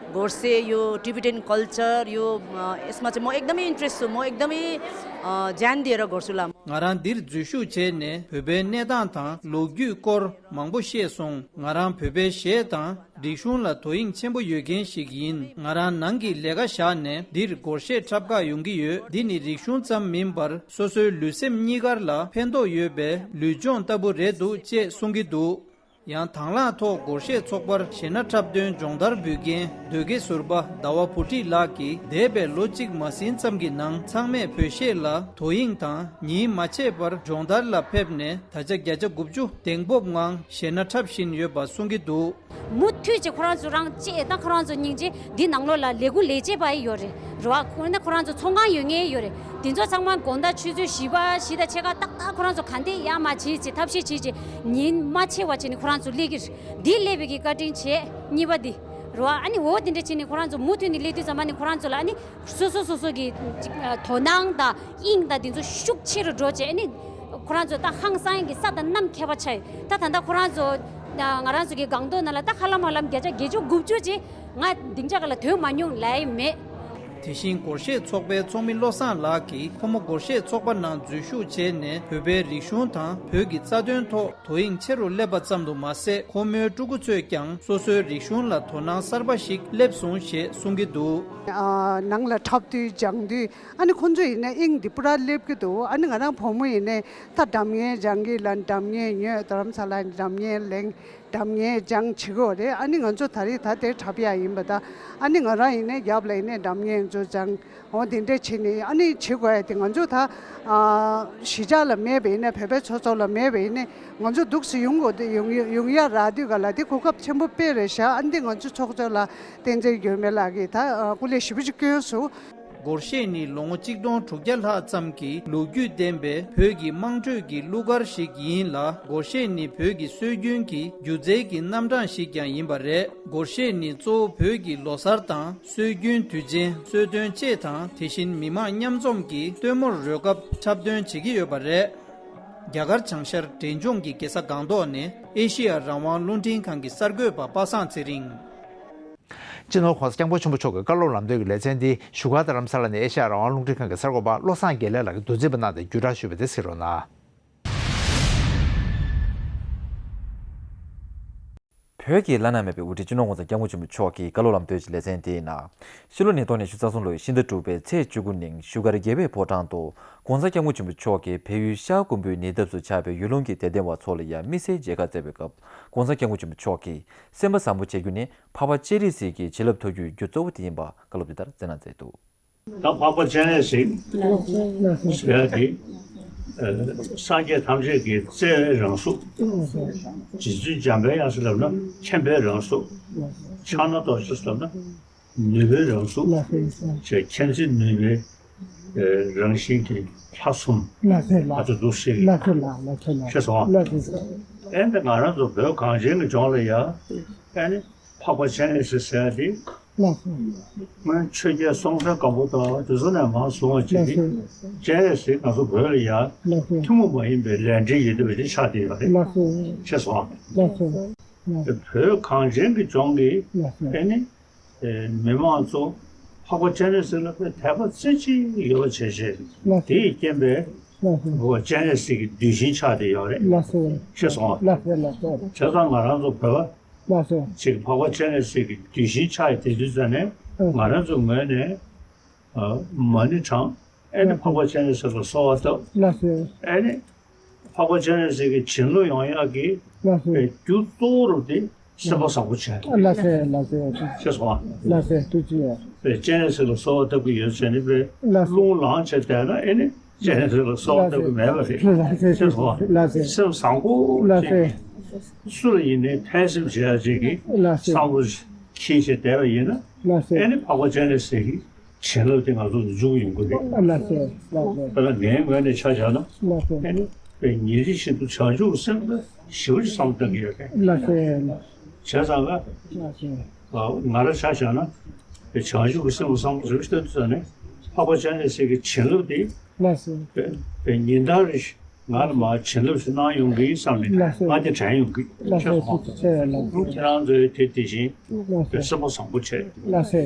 घोर्से, यो टिबेटन कल्चर, यो अ, यसमा चाहिँ म एकदमै इन्ट्रेस्ट छु। म एकदमै अ, ज्यान दिएर गर्छु ला। ང་རང་འདིར་འཛུལ་ཞུགས་བྱས་ནས་བོད་པའི་གནས་སྟངས་དང་ལོ་རྒྱུས་སྐོར་མང་པོ་ཤེས་སོང་། ང་རང་བོད་པའི་གཞས་དང་རིག་གཞུང་ལ་དོ་དབྱིངས་ཆེན་པོ་ཡོད་མཁན་ཞིག་ཡིན། ང་རང་ནང་གི་ལས་ཀ་བཞག་ནས་འདིར་སྒོར་གཞས་འཁྲབ་ག་ཡོང་གི་ཡོད། འདི་ནི་རིག་གཞུང་ཙམ་མིན་པར་སོ་སོའི་ལུས་སེམས་གཉིས་ཀར་ལ་ཕན་ཐོགས་ཡོད་པའི་ལུས་སྦྱོང་ལྟ་བུ་རེད་འདུག་ཅེས་གསུང་གི་འདུག་ཡང་དང་བླངས་ཐོག་སྒོར་གཞས་ཚོགས་པར་གཞས་སྣ་འཁྲབ་སྟོན་སྦྱོང་བརྡར་འབུལ་མཁན་ཟློས་དགེ་ཟུར་པ་ཟླ་བ་བུ་ཁྲིད་ལགས་ཀྱིས་འདས་པའི་ལོ་གཅིག་མ་ཟིན་ཙམ་གྱི་ནང་ཚང་མས་བོད་གཞས་ལ་དོ་དབྱིངས་དང་ཉིན་མ་ཆད་པར་སྦྱོང་བརྡར་ལ་ཕེབས་ནས་ད་ཆ་བརྒྱ་ཆ་དགུ་བཅུ་གདེང་སྤོབས་ངང་གཞས་སྣ་འཁྲབ་བཞིན་ཡོད་པ་གསུང་གི་འདུག་མུ་མཐུད་ཅིག་ཁོ་རང་ཚོ་རང་གཅེས་དང་ཁོ་རང་ཚོ་སྙིང་རྗེ་འདི་ནང་ལོགས་ལ་ལས་འགུལ་ལས་བྱེད་པ་ཡི་ཡོད་རེད། རེད་བ། ཁོ་ན་ཁོ་རང་ཚོ་ཚོང་ཁང་ཡོད་ངེས་ཡོད་རེད། དེ་ཚོ་ཚང་མ་དགོང་དག་ཆུ་ཚོད་བཞི་པ་བཞི་དང་ཕྱེད་ཀ་ཏག་ཏག་ཁོ་རང་ཚོ་ག་འདྲས་ཡར་མར་བྱེད་ཅིག་ཐབས་ཤེས་བྱེད་ཅིག་ཉིན་མ་ཆད་པ་བྱས་ནས་ཁོ་རང་ཚོ་སླེབས་ཀྱི་རེད། འདི་སླེབས་པའི་གི་བཀའ་དྲིན་ཆེ། གཉིས་པ་འདི་རེད་བ། ཨ་ནི་འོ་དེ་འདྲ་བྱས་ནས་ཁོ་རང་ཚོ་མུ་མཐུད་ནས་སླེབས་དུས་ཙམ་པ་ནི་ཁོ་རང་ཚོ་ལ་ཨ་ནི་སོ་སོ་སོ་སོ་གི་ཅིག་དོ་སྣང་དང་དབྱིངས་དང་དེ་ཚོ་ཤུགས་ཆེ་རུ་འགྲོ་བྱས། ཨ་ནི་ཁོ་རང་ཚོ་ད་ཧང་སང་གི་ས་དང་གནམ་ཁྱད་པར་ཆེ། ད་ད་ལྟ་ཁོ་རང་ཚོ་ང་རང་ཚོ་གི་སྒང་ཏོག་ནང་ལ་ད་ཧ་ལམ་ཧ་ལམ་བརྒྱ་ཆ་བརྒྱད་ཅུ་དགུ་བཅུ་ཅིག་ང་སྡིངས་ཆ་སྒང་ལ་ཐོན་མ་མྱོང་ལབ་ཡི་མེད། དེ་བཞིན་སྒོར་གཞས་ཚོགས་པའི་ཚོགས་མི་བློ་བཟང་ལགས་ཀྱིས་ཁོ་མོ་སྒོར་གཞས་ཚོགས་པ་ནང་འཛུལ་ཞུགས་བྱས་ནས་བོད་པའི་རིག་གཞུང་དང་བོད་ཀྱི་རྩ་དོན་ཐོག་དོ་དབྱིངས་ཆེ་རུ་སླེབས་པ་ཙམ་དུ་མ་ཟད། ཁོ་མོའི་ཕྲུ་གུ་ཚོས་ཀྱང་སོ་སོའི་རིག་གཞུང་ལ་དོ་སྣང་གསར་པ་ཞིག་སླེབས་སོང་ཞེས་གསུང་གི་འདུག་ཨ། ནང་ལ་འཁྲབ་དུས་སྦྱང་དུས་ཨ་ནི་ཁོང་ཚོ་ཡིན་ན་དབྱིངས་འདི་པུ་ར་སླེབས་ཀྱི་འདུག་ཨ་ནི་ང་རང་བུ་མོ་ཡིན་ནའི་ད་སྒྲ་སྙན་སྦྱང་གི་ལ་སྒྲ་སྙན་ཉོས། རྡ་རམ་ས་ལ་ནས་སྒྲ་སྙན་ལེན། སྒྲ་སྙན་སྦྱང་བྱེད་དགོས་རེད། ཨ་ནི་ང་ཚོ་ད་རེས་ད་དེ་འཁྲབ་ཡག་ཡིན་པ་ད། ཨ་ནི་ང་རང་ཡིན་ནའི་རྒྱབ་ལ་ཡིན་ནའི་སྒྲ་སྙན་ཚོ་སྦྱང་འོ་དེ་འདྲས་བྱེད་ནས་ཨ་ནི་བྱེད་དགོས་ཡ་དེ་ང་ཚོ་ད་ཨ་གཞིས་ཆགས་ལ་མེད་པ་ཡིན་ན། བོད་པའི་ཚོགས་གཙོ་ལ་མེད་པ་ཡིན་ནའི་ང་ཚོ་འདུག་སེ་ཡོང་དགོས། དེ་ཡོང་ཡོང་ཡག་རག་དུས་ག་ལ་དེ་གོ་སྐབས་ཆེན་པོ་དཔེ་རེད་ཤག་ཨ་ནི་དེ་ང་ཚོ་ཚོགས་གཙོ་ལགས་བསྟན་འཛིན་འགྱུར་མེད་ལགས་ཀྱིས་ད་ཨ་སྐུ་ལས་ཞེ་པོ་ཅིག་བསྐྱོན་སོང་། སྒོར་གཞས་ནི་ལོ་ངོ་གཅིག་སྟོང་དྲུག་བརྒྱ་ལྷག་ཙམ་གྱི་ལོ་རྒྱུས་ལྡན་པའི་བོད་ཀྱི་དམངས་ཁྲོད་ཀྱི་གླུ་གར་ཞིག་ཡིན་ལ། སྒོར་གཞས་ནི་བོད་ཀྱི་སྲོལ་རྒྱུན་གྱི་སྒྱུ་རྩལ་གྱི་རྣམ་གྲངས་ཤིག་ཀྱང་ཡིན་པ་རེད། སྒོར་གཞས་ནི་གཙོ་བོ་བོད་ཀྱི་ལོ་གསར་དང་སྲོལ་རྒྱུན་དུས་ཆེན། གསོལ་སྟོན་བཅས་དང་། དེ་བཞིན་མི་མང་མཉམ་འཛོམས་ཀྱི་སྟོན་མོར་རོལ་སྐབས་འཁྲབ་སྟོན་བྱེད་ཀྱི་ཡོད་པ་རེད། རྒྱ་གར་བྱང་ཤར་འབྲས་ལྗོངས་ཀྱི་རྒྱལ་ས་སྒང་ཏོག་ནས་ཨེ་ཤི་ཡ་རང་དབང་རླུང་འཕྲིན་ཁང་གི་གསར་འགོད་པ་པ་སངས་ཚེ་རིང་། སྤྱི་ནོར་༸གོང་ས་༸སྐྱབས་མགོན་ཆེན་པོ་མཆོག་གི་བཀའ་སློབ་ལམ་སྟོན་གྱི་ལེ་ཚན་འདི་བཞུགས་སྒར་དང་རྡ་རམ་ས་ལ་ནས་ཨེ་ཤ་ཡ་རང་དབང་རླུང་འཕྲིན་ཁང་གི་གསར་འགོད་པ་བློ་བཟང་དགེ་ལེགས་ལགས་ཀྱིས་བསྡུ་སྒྲིག་པ་གནང་སྟེ་བརྒྱུད་བསྒྲགས་ཞུས་པ་དེ་གཟིགས་རོགས་གནང་། བོད་ཀྱི་བླ་ན་མེད་པའི་དབུ་ཁྲིད་སྤྱི་ནོར་༸གོང་ས་༸སྐྱབས་མགོན་ཆེན་པོ་མཆོག་གི་བཀའ་སློབ་ལམ་སྟོན་གྱི་ལེ་ཚན་དེའི་ནང་། ཕྱི་ལོ་ཉིས་སྟོང་ཉི་ཤུ་རྩ་གསུམ་ལོའི་ཕྱི་ཟླ་དྲུག་པའི་ཚེས་བཅུ་དགུ་ཉིན་བཞུགས་སྒར་རྒྱལ་བའི་ཕོ་བྲང་དུ་༸གོང་ས་༸སྐྱབས་མགོན་ཆེན་པོ་མཆོག་གིས་བལ་ཡུལ་ཤར་ཀོང་པོའི་ཉེ་འདབས་སུ་ཆགས་པའི་ཡུལ་ལུང་གི་དད་ལྡན་པ་ཚོ་ལ་ཡང་དམིགས་བསལ་མཇལ་ཁ་བསྩལ་བའི་སྐབས། ༸གོང་ས་༸སྐྱབས་མགོན་ཆེན་པོ་མཆོག་གིས་སེམས་པ་བཟང་པོ་བྱེད་རྒྱུ་ནི་འཕགས་པ་སྤྱན་རས་གཟིགས་ཀྱི་བྱིན་རླབས་ཐོབ་རྒྱུའི་རྒྱུ་གཙོ་བོ་དེ་ཡིན་པ་བཀའ་སློབ་དེ་ལྟར་སྩལ་གནང་མཛད་འདུག། ད་འཕགས་པ་སྤྱན་རས་གཟིགས་ཟེར་ཡ་དེ། ཨ། སངས་རྒྱས་ཐམས་ཅད་ཀྱི་བརྩེ་བའི་རང་གཟུགས། རྗེ་བཙུན་འཇམ་དཔལ་དབྱངས་ཟེར་ལབ་ན་མཁྱེན་པའི་རང་གཟུགས། ཕྱག་ན་རྡོ་རྗེ་ཟེར་ལབ་ན་ནུས་པའི་རང་གཟུགས། ཞེས་མཁྱེན་བརྩེ་ནུས་པའི་རང་བཞིན་གྱི་ལྷ་གསུམ། ང་ཚོ་འདུ་ཤེས་ཀྱི་ཤེས་སོང་། ཨེ་འདི་ང་རང་ཚོ་བོད་གངས་ཅན་གྱི་ལྗོངས་ལ་ཡ། ཨེ་ནི། འཕགས་པ་སྤྱན་རས་གཟིགས་ཟེར་ཡ་དེ། ལགས་སོ། སྔོན་ཆོས་རྒྱལ་སྲོང་བཙན་སྒམ་པོ་དང་དེ་ཚོ་ནས་མར་བཟུང་བ་བྱས་ཏེ། ལགས་སོ། སྤྱན་རས་གཟིགས་ང་ཚོ་བོད་ལ་ཡ། ལགས་སོ། ཐུན་མོང་མ་ཡིན་པའི་ལས་འབྲེལ་ཡོད་བསྡད་པ་དེ་ཆགས་བསྡད་ཡོད་རེད། ལགས་སོ། ཤེས་སོང་ཨ། ལགས་སོ། ལགས། བོད་གངས་ཅན་གྱི་ལྗོངས་ཀྱི། ལགས་སོ། ཨེ་ནི། ཨེ། མི་མང་ཚོ་འཕགས་པ་སྤྱན་རས་གཟིགས་ལ་དཔེ་དད་པ་རྩེ་གཅིག་ཡོད་པ་བྱས་བྱས། ལགས་སོ། དེ་ཡི་རྐྱེན་པས། ལགས་སོ། འཕགས་པ་སྤྱན་རས་གཟིགས་ཀྱི་གདུལ་ཞིང་ཆགས་བསྡད་ཡོད་རེད། ལགས་སོ། ཤེས་སོང་ཨ། ལགས་སོ། ལགས་སོ། བྱས་ཙང་ང་རང་ཚོ་བོད་པ། ལགས་སོ། ཅིག་འཕགས་པ་སྤྱན་རས་གཟིགས་ཀྱི་གདུལ་ཞིང་ཆགས་ཡི་དེ་དུས་ཙམ་ནས། ཨ། ང་རང་ཚོའི་ངོས་ནས། ཨ། མ་ཎི་བགྲང་། ཨེ་ནི། ལགས་སོ། འཕགས་པ་སྤྱན་རས་གཟིགས་ལ་གསོལ་བ་བཏབ། ལགས་སོ། ཨེ་ནི། འཕགས་པ་སྤྱན་རས་གཟིགས་ཀྱི་བྱིན་རླབས་ཡོང་ཡག་གི། ལགས་སོ། པའི་རྒྱུ་གཙོ་བོ་རུ་དེ་སེམས་པ་བཟང་པོ་བྱས། ལགས་སོ། ལགས་སོ། ཤེས་སོང་ཨ། ལགས་སོ། ཐུགས་རྗེ་ཆེ། པའི་སྤྱན་རས་གཟིགས་ལ་གསོལ་བ་བཏབ་ཀྱི་ཡོད་ཟེར་ནས་པའི། ལགས་སོ། རླུང་ལངས་བྱས་བསྡད་ན་ཨེ་ནི། སྤྱན་རས་གཟིགས་ལ་གསོལ་བ་བཏབ་ཀྱི་མེད་པ་རེད། ལགས་སོ། ཤེས་སོང་ཨ། ལགས་སོ། སེམས་བཟང་པོ་ཅིག། ལགས་སོ། སུ་ལ་ཡིན་ནའི་ཕན་སེམས་བྱེད་ཡ་ཅིག་གི། ལགས་སོ། བསམ་བློ་འཁྱེར་བྱས་བསྡད་པ་ཡིན་ན། ལགས་སོ། ཨེ་ནི་འཕགས་པ་སྤྱན་རས་གཟིགས་ཀྱི་བྱིན་རླབས་དེ་ང་ཚོ་ལ་འཇུག་ཡོང་གི་རེད། ལགས་སོ། ལགས་སོ། ད་ལྟ་ངའི་ངོས་ནས་ཆ་བཞག་ན། ལགས་སོ། ཨེ་ནི་པའི་ཉིན་རེ་བཞིན་དུ་བྱང་ཆུབ་སེམས་དཔའ་ཞེ་པོ་ཅིག་བསམ་བློ་གཏོང་གི་ཡོད་རེད། ལགས་སོ། བྱས་ཙང་ལ། ལགས་སོ། ང་རང་ཆ་བཞག་ན། པའི་བྱང་ཆུབ་ཀྱི་སེམས་ལ་བསམ་བློ་ཞེ་པོ་ཅིག་བཏོན་དུས་ཙམ་ནས། འཕགས་པ་སྤྱན་རས་གཟིགས་ཀྱི་བྱིན་རླབས་དེ། ལགས་སོ། པའི་པའི་ཉིན་ལྟར་རེ་བཞིན་ང་ལ་མར་བྱིན་རླབས་ཤིག་གནང་ཡོང་གི་བསམ་ནས། ལགས་སོ། ང་དེ་དྲན་ཡོང་གི། ལགས་སོ། ཤེས་སོང་། ཐུགས་རྗེ་ཆེ། ལགས་སོ། ཁྱེད་རང་ཚོས་དེ་དེ་བཞིན། ལགས་སོ། པའི་སེམས་པ་བཟང་པོ་བྱས། ལགས་སོ།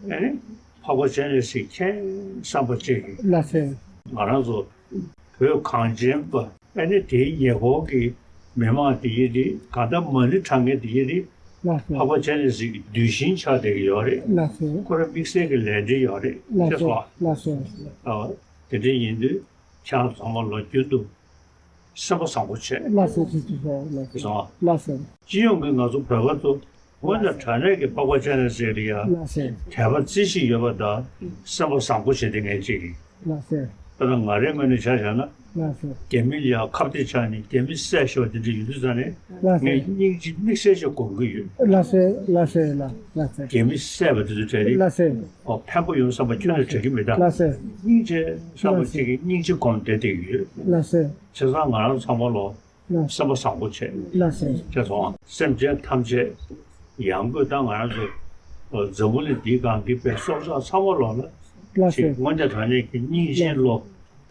ཨེ་ནི། འཕགས་པ་སྤྱན་རས་གཟིགས་མཁྱེན་བསམ་པ་བྱེད་ཀྱི། ལགས་སོ། ང་རང་ཚོ་བོད་གངས་ཅན་པ། ཨེ་ནི་དེའི་ཉེ་འཁོར་གྱི་མི་མང་དེ་ཡི་རིགས་གང་ལྟར་མ་ཎི་བགྲང་མཁན་དེ་ཡི་རིགས། ལགས་སོ། འཕགས་པ་སྤྱན་རས་གཟིགས་ཀྱི་གདུལ་ཞིང་ཆགས་བསྡད་ཀྱི་ཡོད་རེད། ལགས་སོ། ཁོ་རང་དམིགས་བསལ་གྱི་ལས་འབྲེལ་ཡོད་རེད། ལགས་སོ། ཤེས་སོང་། ལགས་སོ། ཨ། དེ་འདྲ་ཡིན་དུས་ཁྱེད་རང་ཚང་མ་ལོ་རྒྱུན་དུ་སེམས་པ་བཟང་པོ་བྱས། ལགས་སོ། ཐུགས་རྗེ་ཆེ། ལགས་སོ། ཤེས་སོང་། ལགས་སོ། སྤྱི་ཡོངས་ཀྱི་ང་ཚོ་བོད་པ་ཚོ། དངོས་གནས་དྲང་གནས་ཀྱི་འཕགས་པ་སྤྱན་རས་གཟིགས་ལ་ཡ། ལགས་སོ། དད་པ་རྩེ་གཅིག་ཡོད་པ་དང་། སེམས་པ་བཟང་པོ་བྱེད་བསྡད་མཁན་ཅིག་ཡིན། ལགས་སོ། ད་ལྟ་ང་རའི་ངོས་ནས་ཆ་བཞག་ན། ལགས་སོ། རྒྱ་མི་ལ་ཡ་ཁ་གཏད་བཅག་ནས་རྒྱ་མི་བསད་ཤོག་དེ་འདྲ་ཡོང་དུས་ཙམ་ནས། ལགས་སོ། ངས་སྙིང་རྗེ་དམིགས་བསལ་ཞིག་སྒོམ་གྱི་ཡོད། ལགས་སོ། ལགས་སོ། ལགས་སོ། རྒྱ་མི་བསད་པ་དེ་ཚོ་གྲས་རེད། ལགས་སོ། ཨོ། ཕན་པོ་ཡོང་བསམ་པ་ཁྱོན་ནས་དྲན་གྱི་མེད་ད། ལགས་སོ། སྙིང་རྗེ་བསམ་པ་ཅིག་གིས་སྙིང་རྗེ་སྒོམ་བསྡད་བསྡད་ཀྱི་ཡོད། ལགས་སོ། བྱས་ཙང་ང་རང་ཚང་མ་ལོ། ལགས། སེམས་པ་བཟང་པོ་བྱས། ལགས་སོ། བྱས་སོང་། སེམས་ཅན་ཐམས་ཅད་ཡང་སྒོས་ད་ང་རང་ཚོ་འཛམ་བུ་གླིང་འདིའི་སྒང་གི་པའི་སྲོག་ཆགས་ཚང་མ་ལོག་ལ། ལགས་སོ། ཅིག་དངོས་གནས་དྲང་གནས་ཀྱི་སྙིང་རྗེའི་བློ།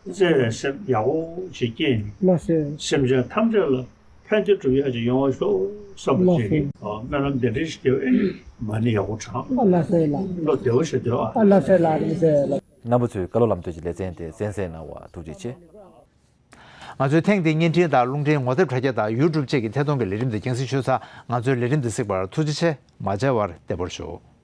བརྩེ་བའི་སེམས་ཡག་པོ་ཞིག་སྐྱེས་ནས། ལགས་སོ། སེམས་ཅན་ཐམས་ཅད་ལ་ཕན་བདེ་སྒྲུབ་ཡག་ཅིག་ཡོང་བ་ཤོག་བསམ་པ། ལགས་སོ། ཅིག་གིས། ཨ། སྨོན་ལམ་འདི་འདྲ་ཞིག་རྒྱབ། ཨེ། མ་ཎི་ཡག་པོ་བགྲང་། ལགས་སོ་ལགས། བློ་བདེ་བོ་ཞིག་སྡོད་ཨ། ལགས་སོ་ལགས། རྣམ་པ་ཚོས་བཀའ་སློབ་ལམ་སྟོན་གྱི་ལེ་ཚན་དེ་གསན་གཟིགས་གནང་བར་ཐུགས་རྗེ་ཆེ། ང་ཚོའི་ཐེངས་འདིའི་བརྙན་འཕྲིན་དང་རླུང་འཕྲིན་ངོ་དེབ་དྲ་རྒྱ་དང་ཡུ་ཊུབ་བཅས་ཀྱི་ཐད་གཏོང་གི་ལས་རིམ་དེ་རྒྱང་སྲིང་ཞུས་ཚར། ང་ཚོའི་ལས་རིམ་འདི་གཟིགས་པར་ཐུགས་རྗེ་ཆེ། མ་མཇལ་བར་བདེ་པོར་བཞུགས།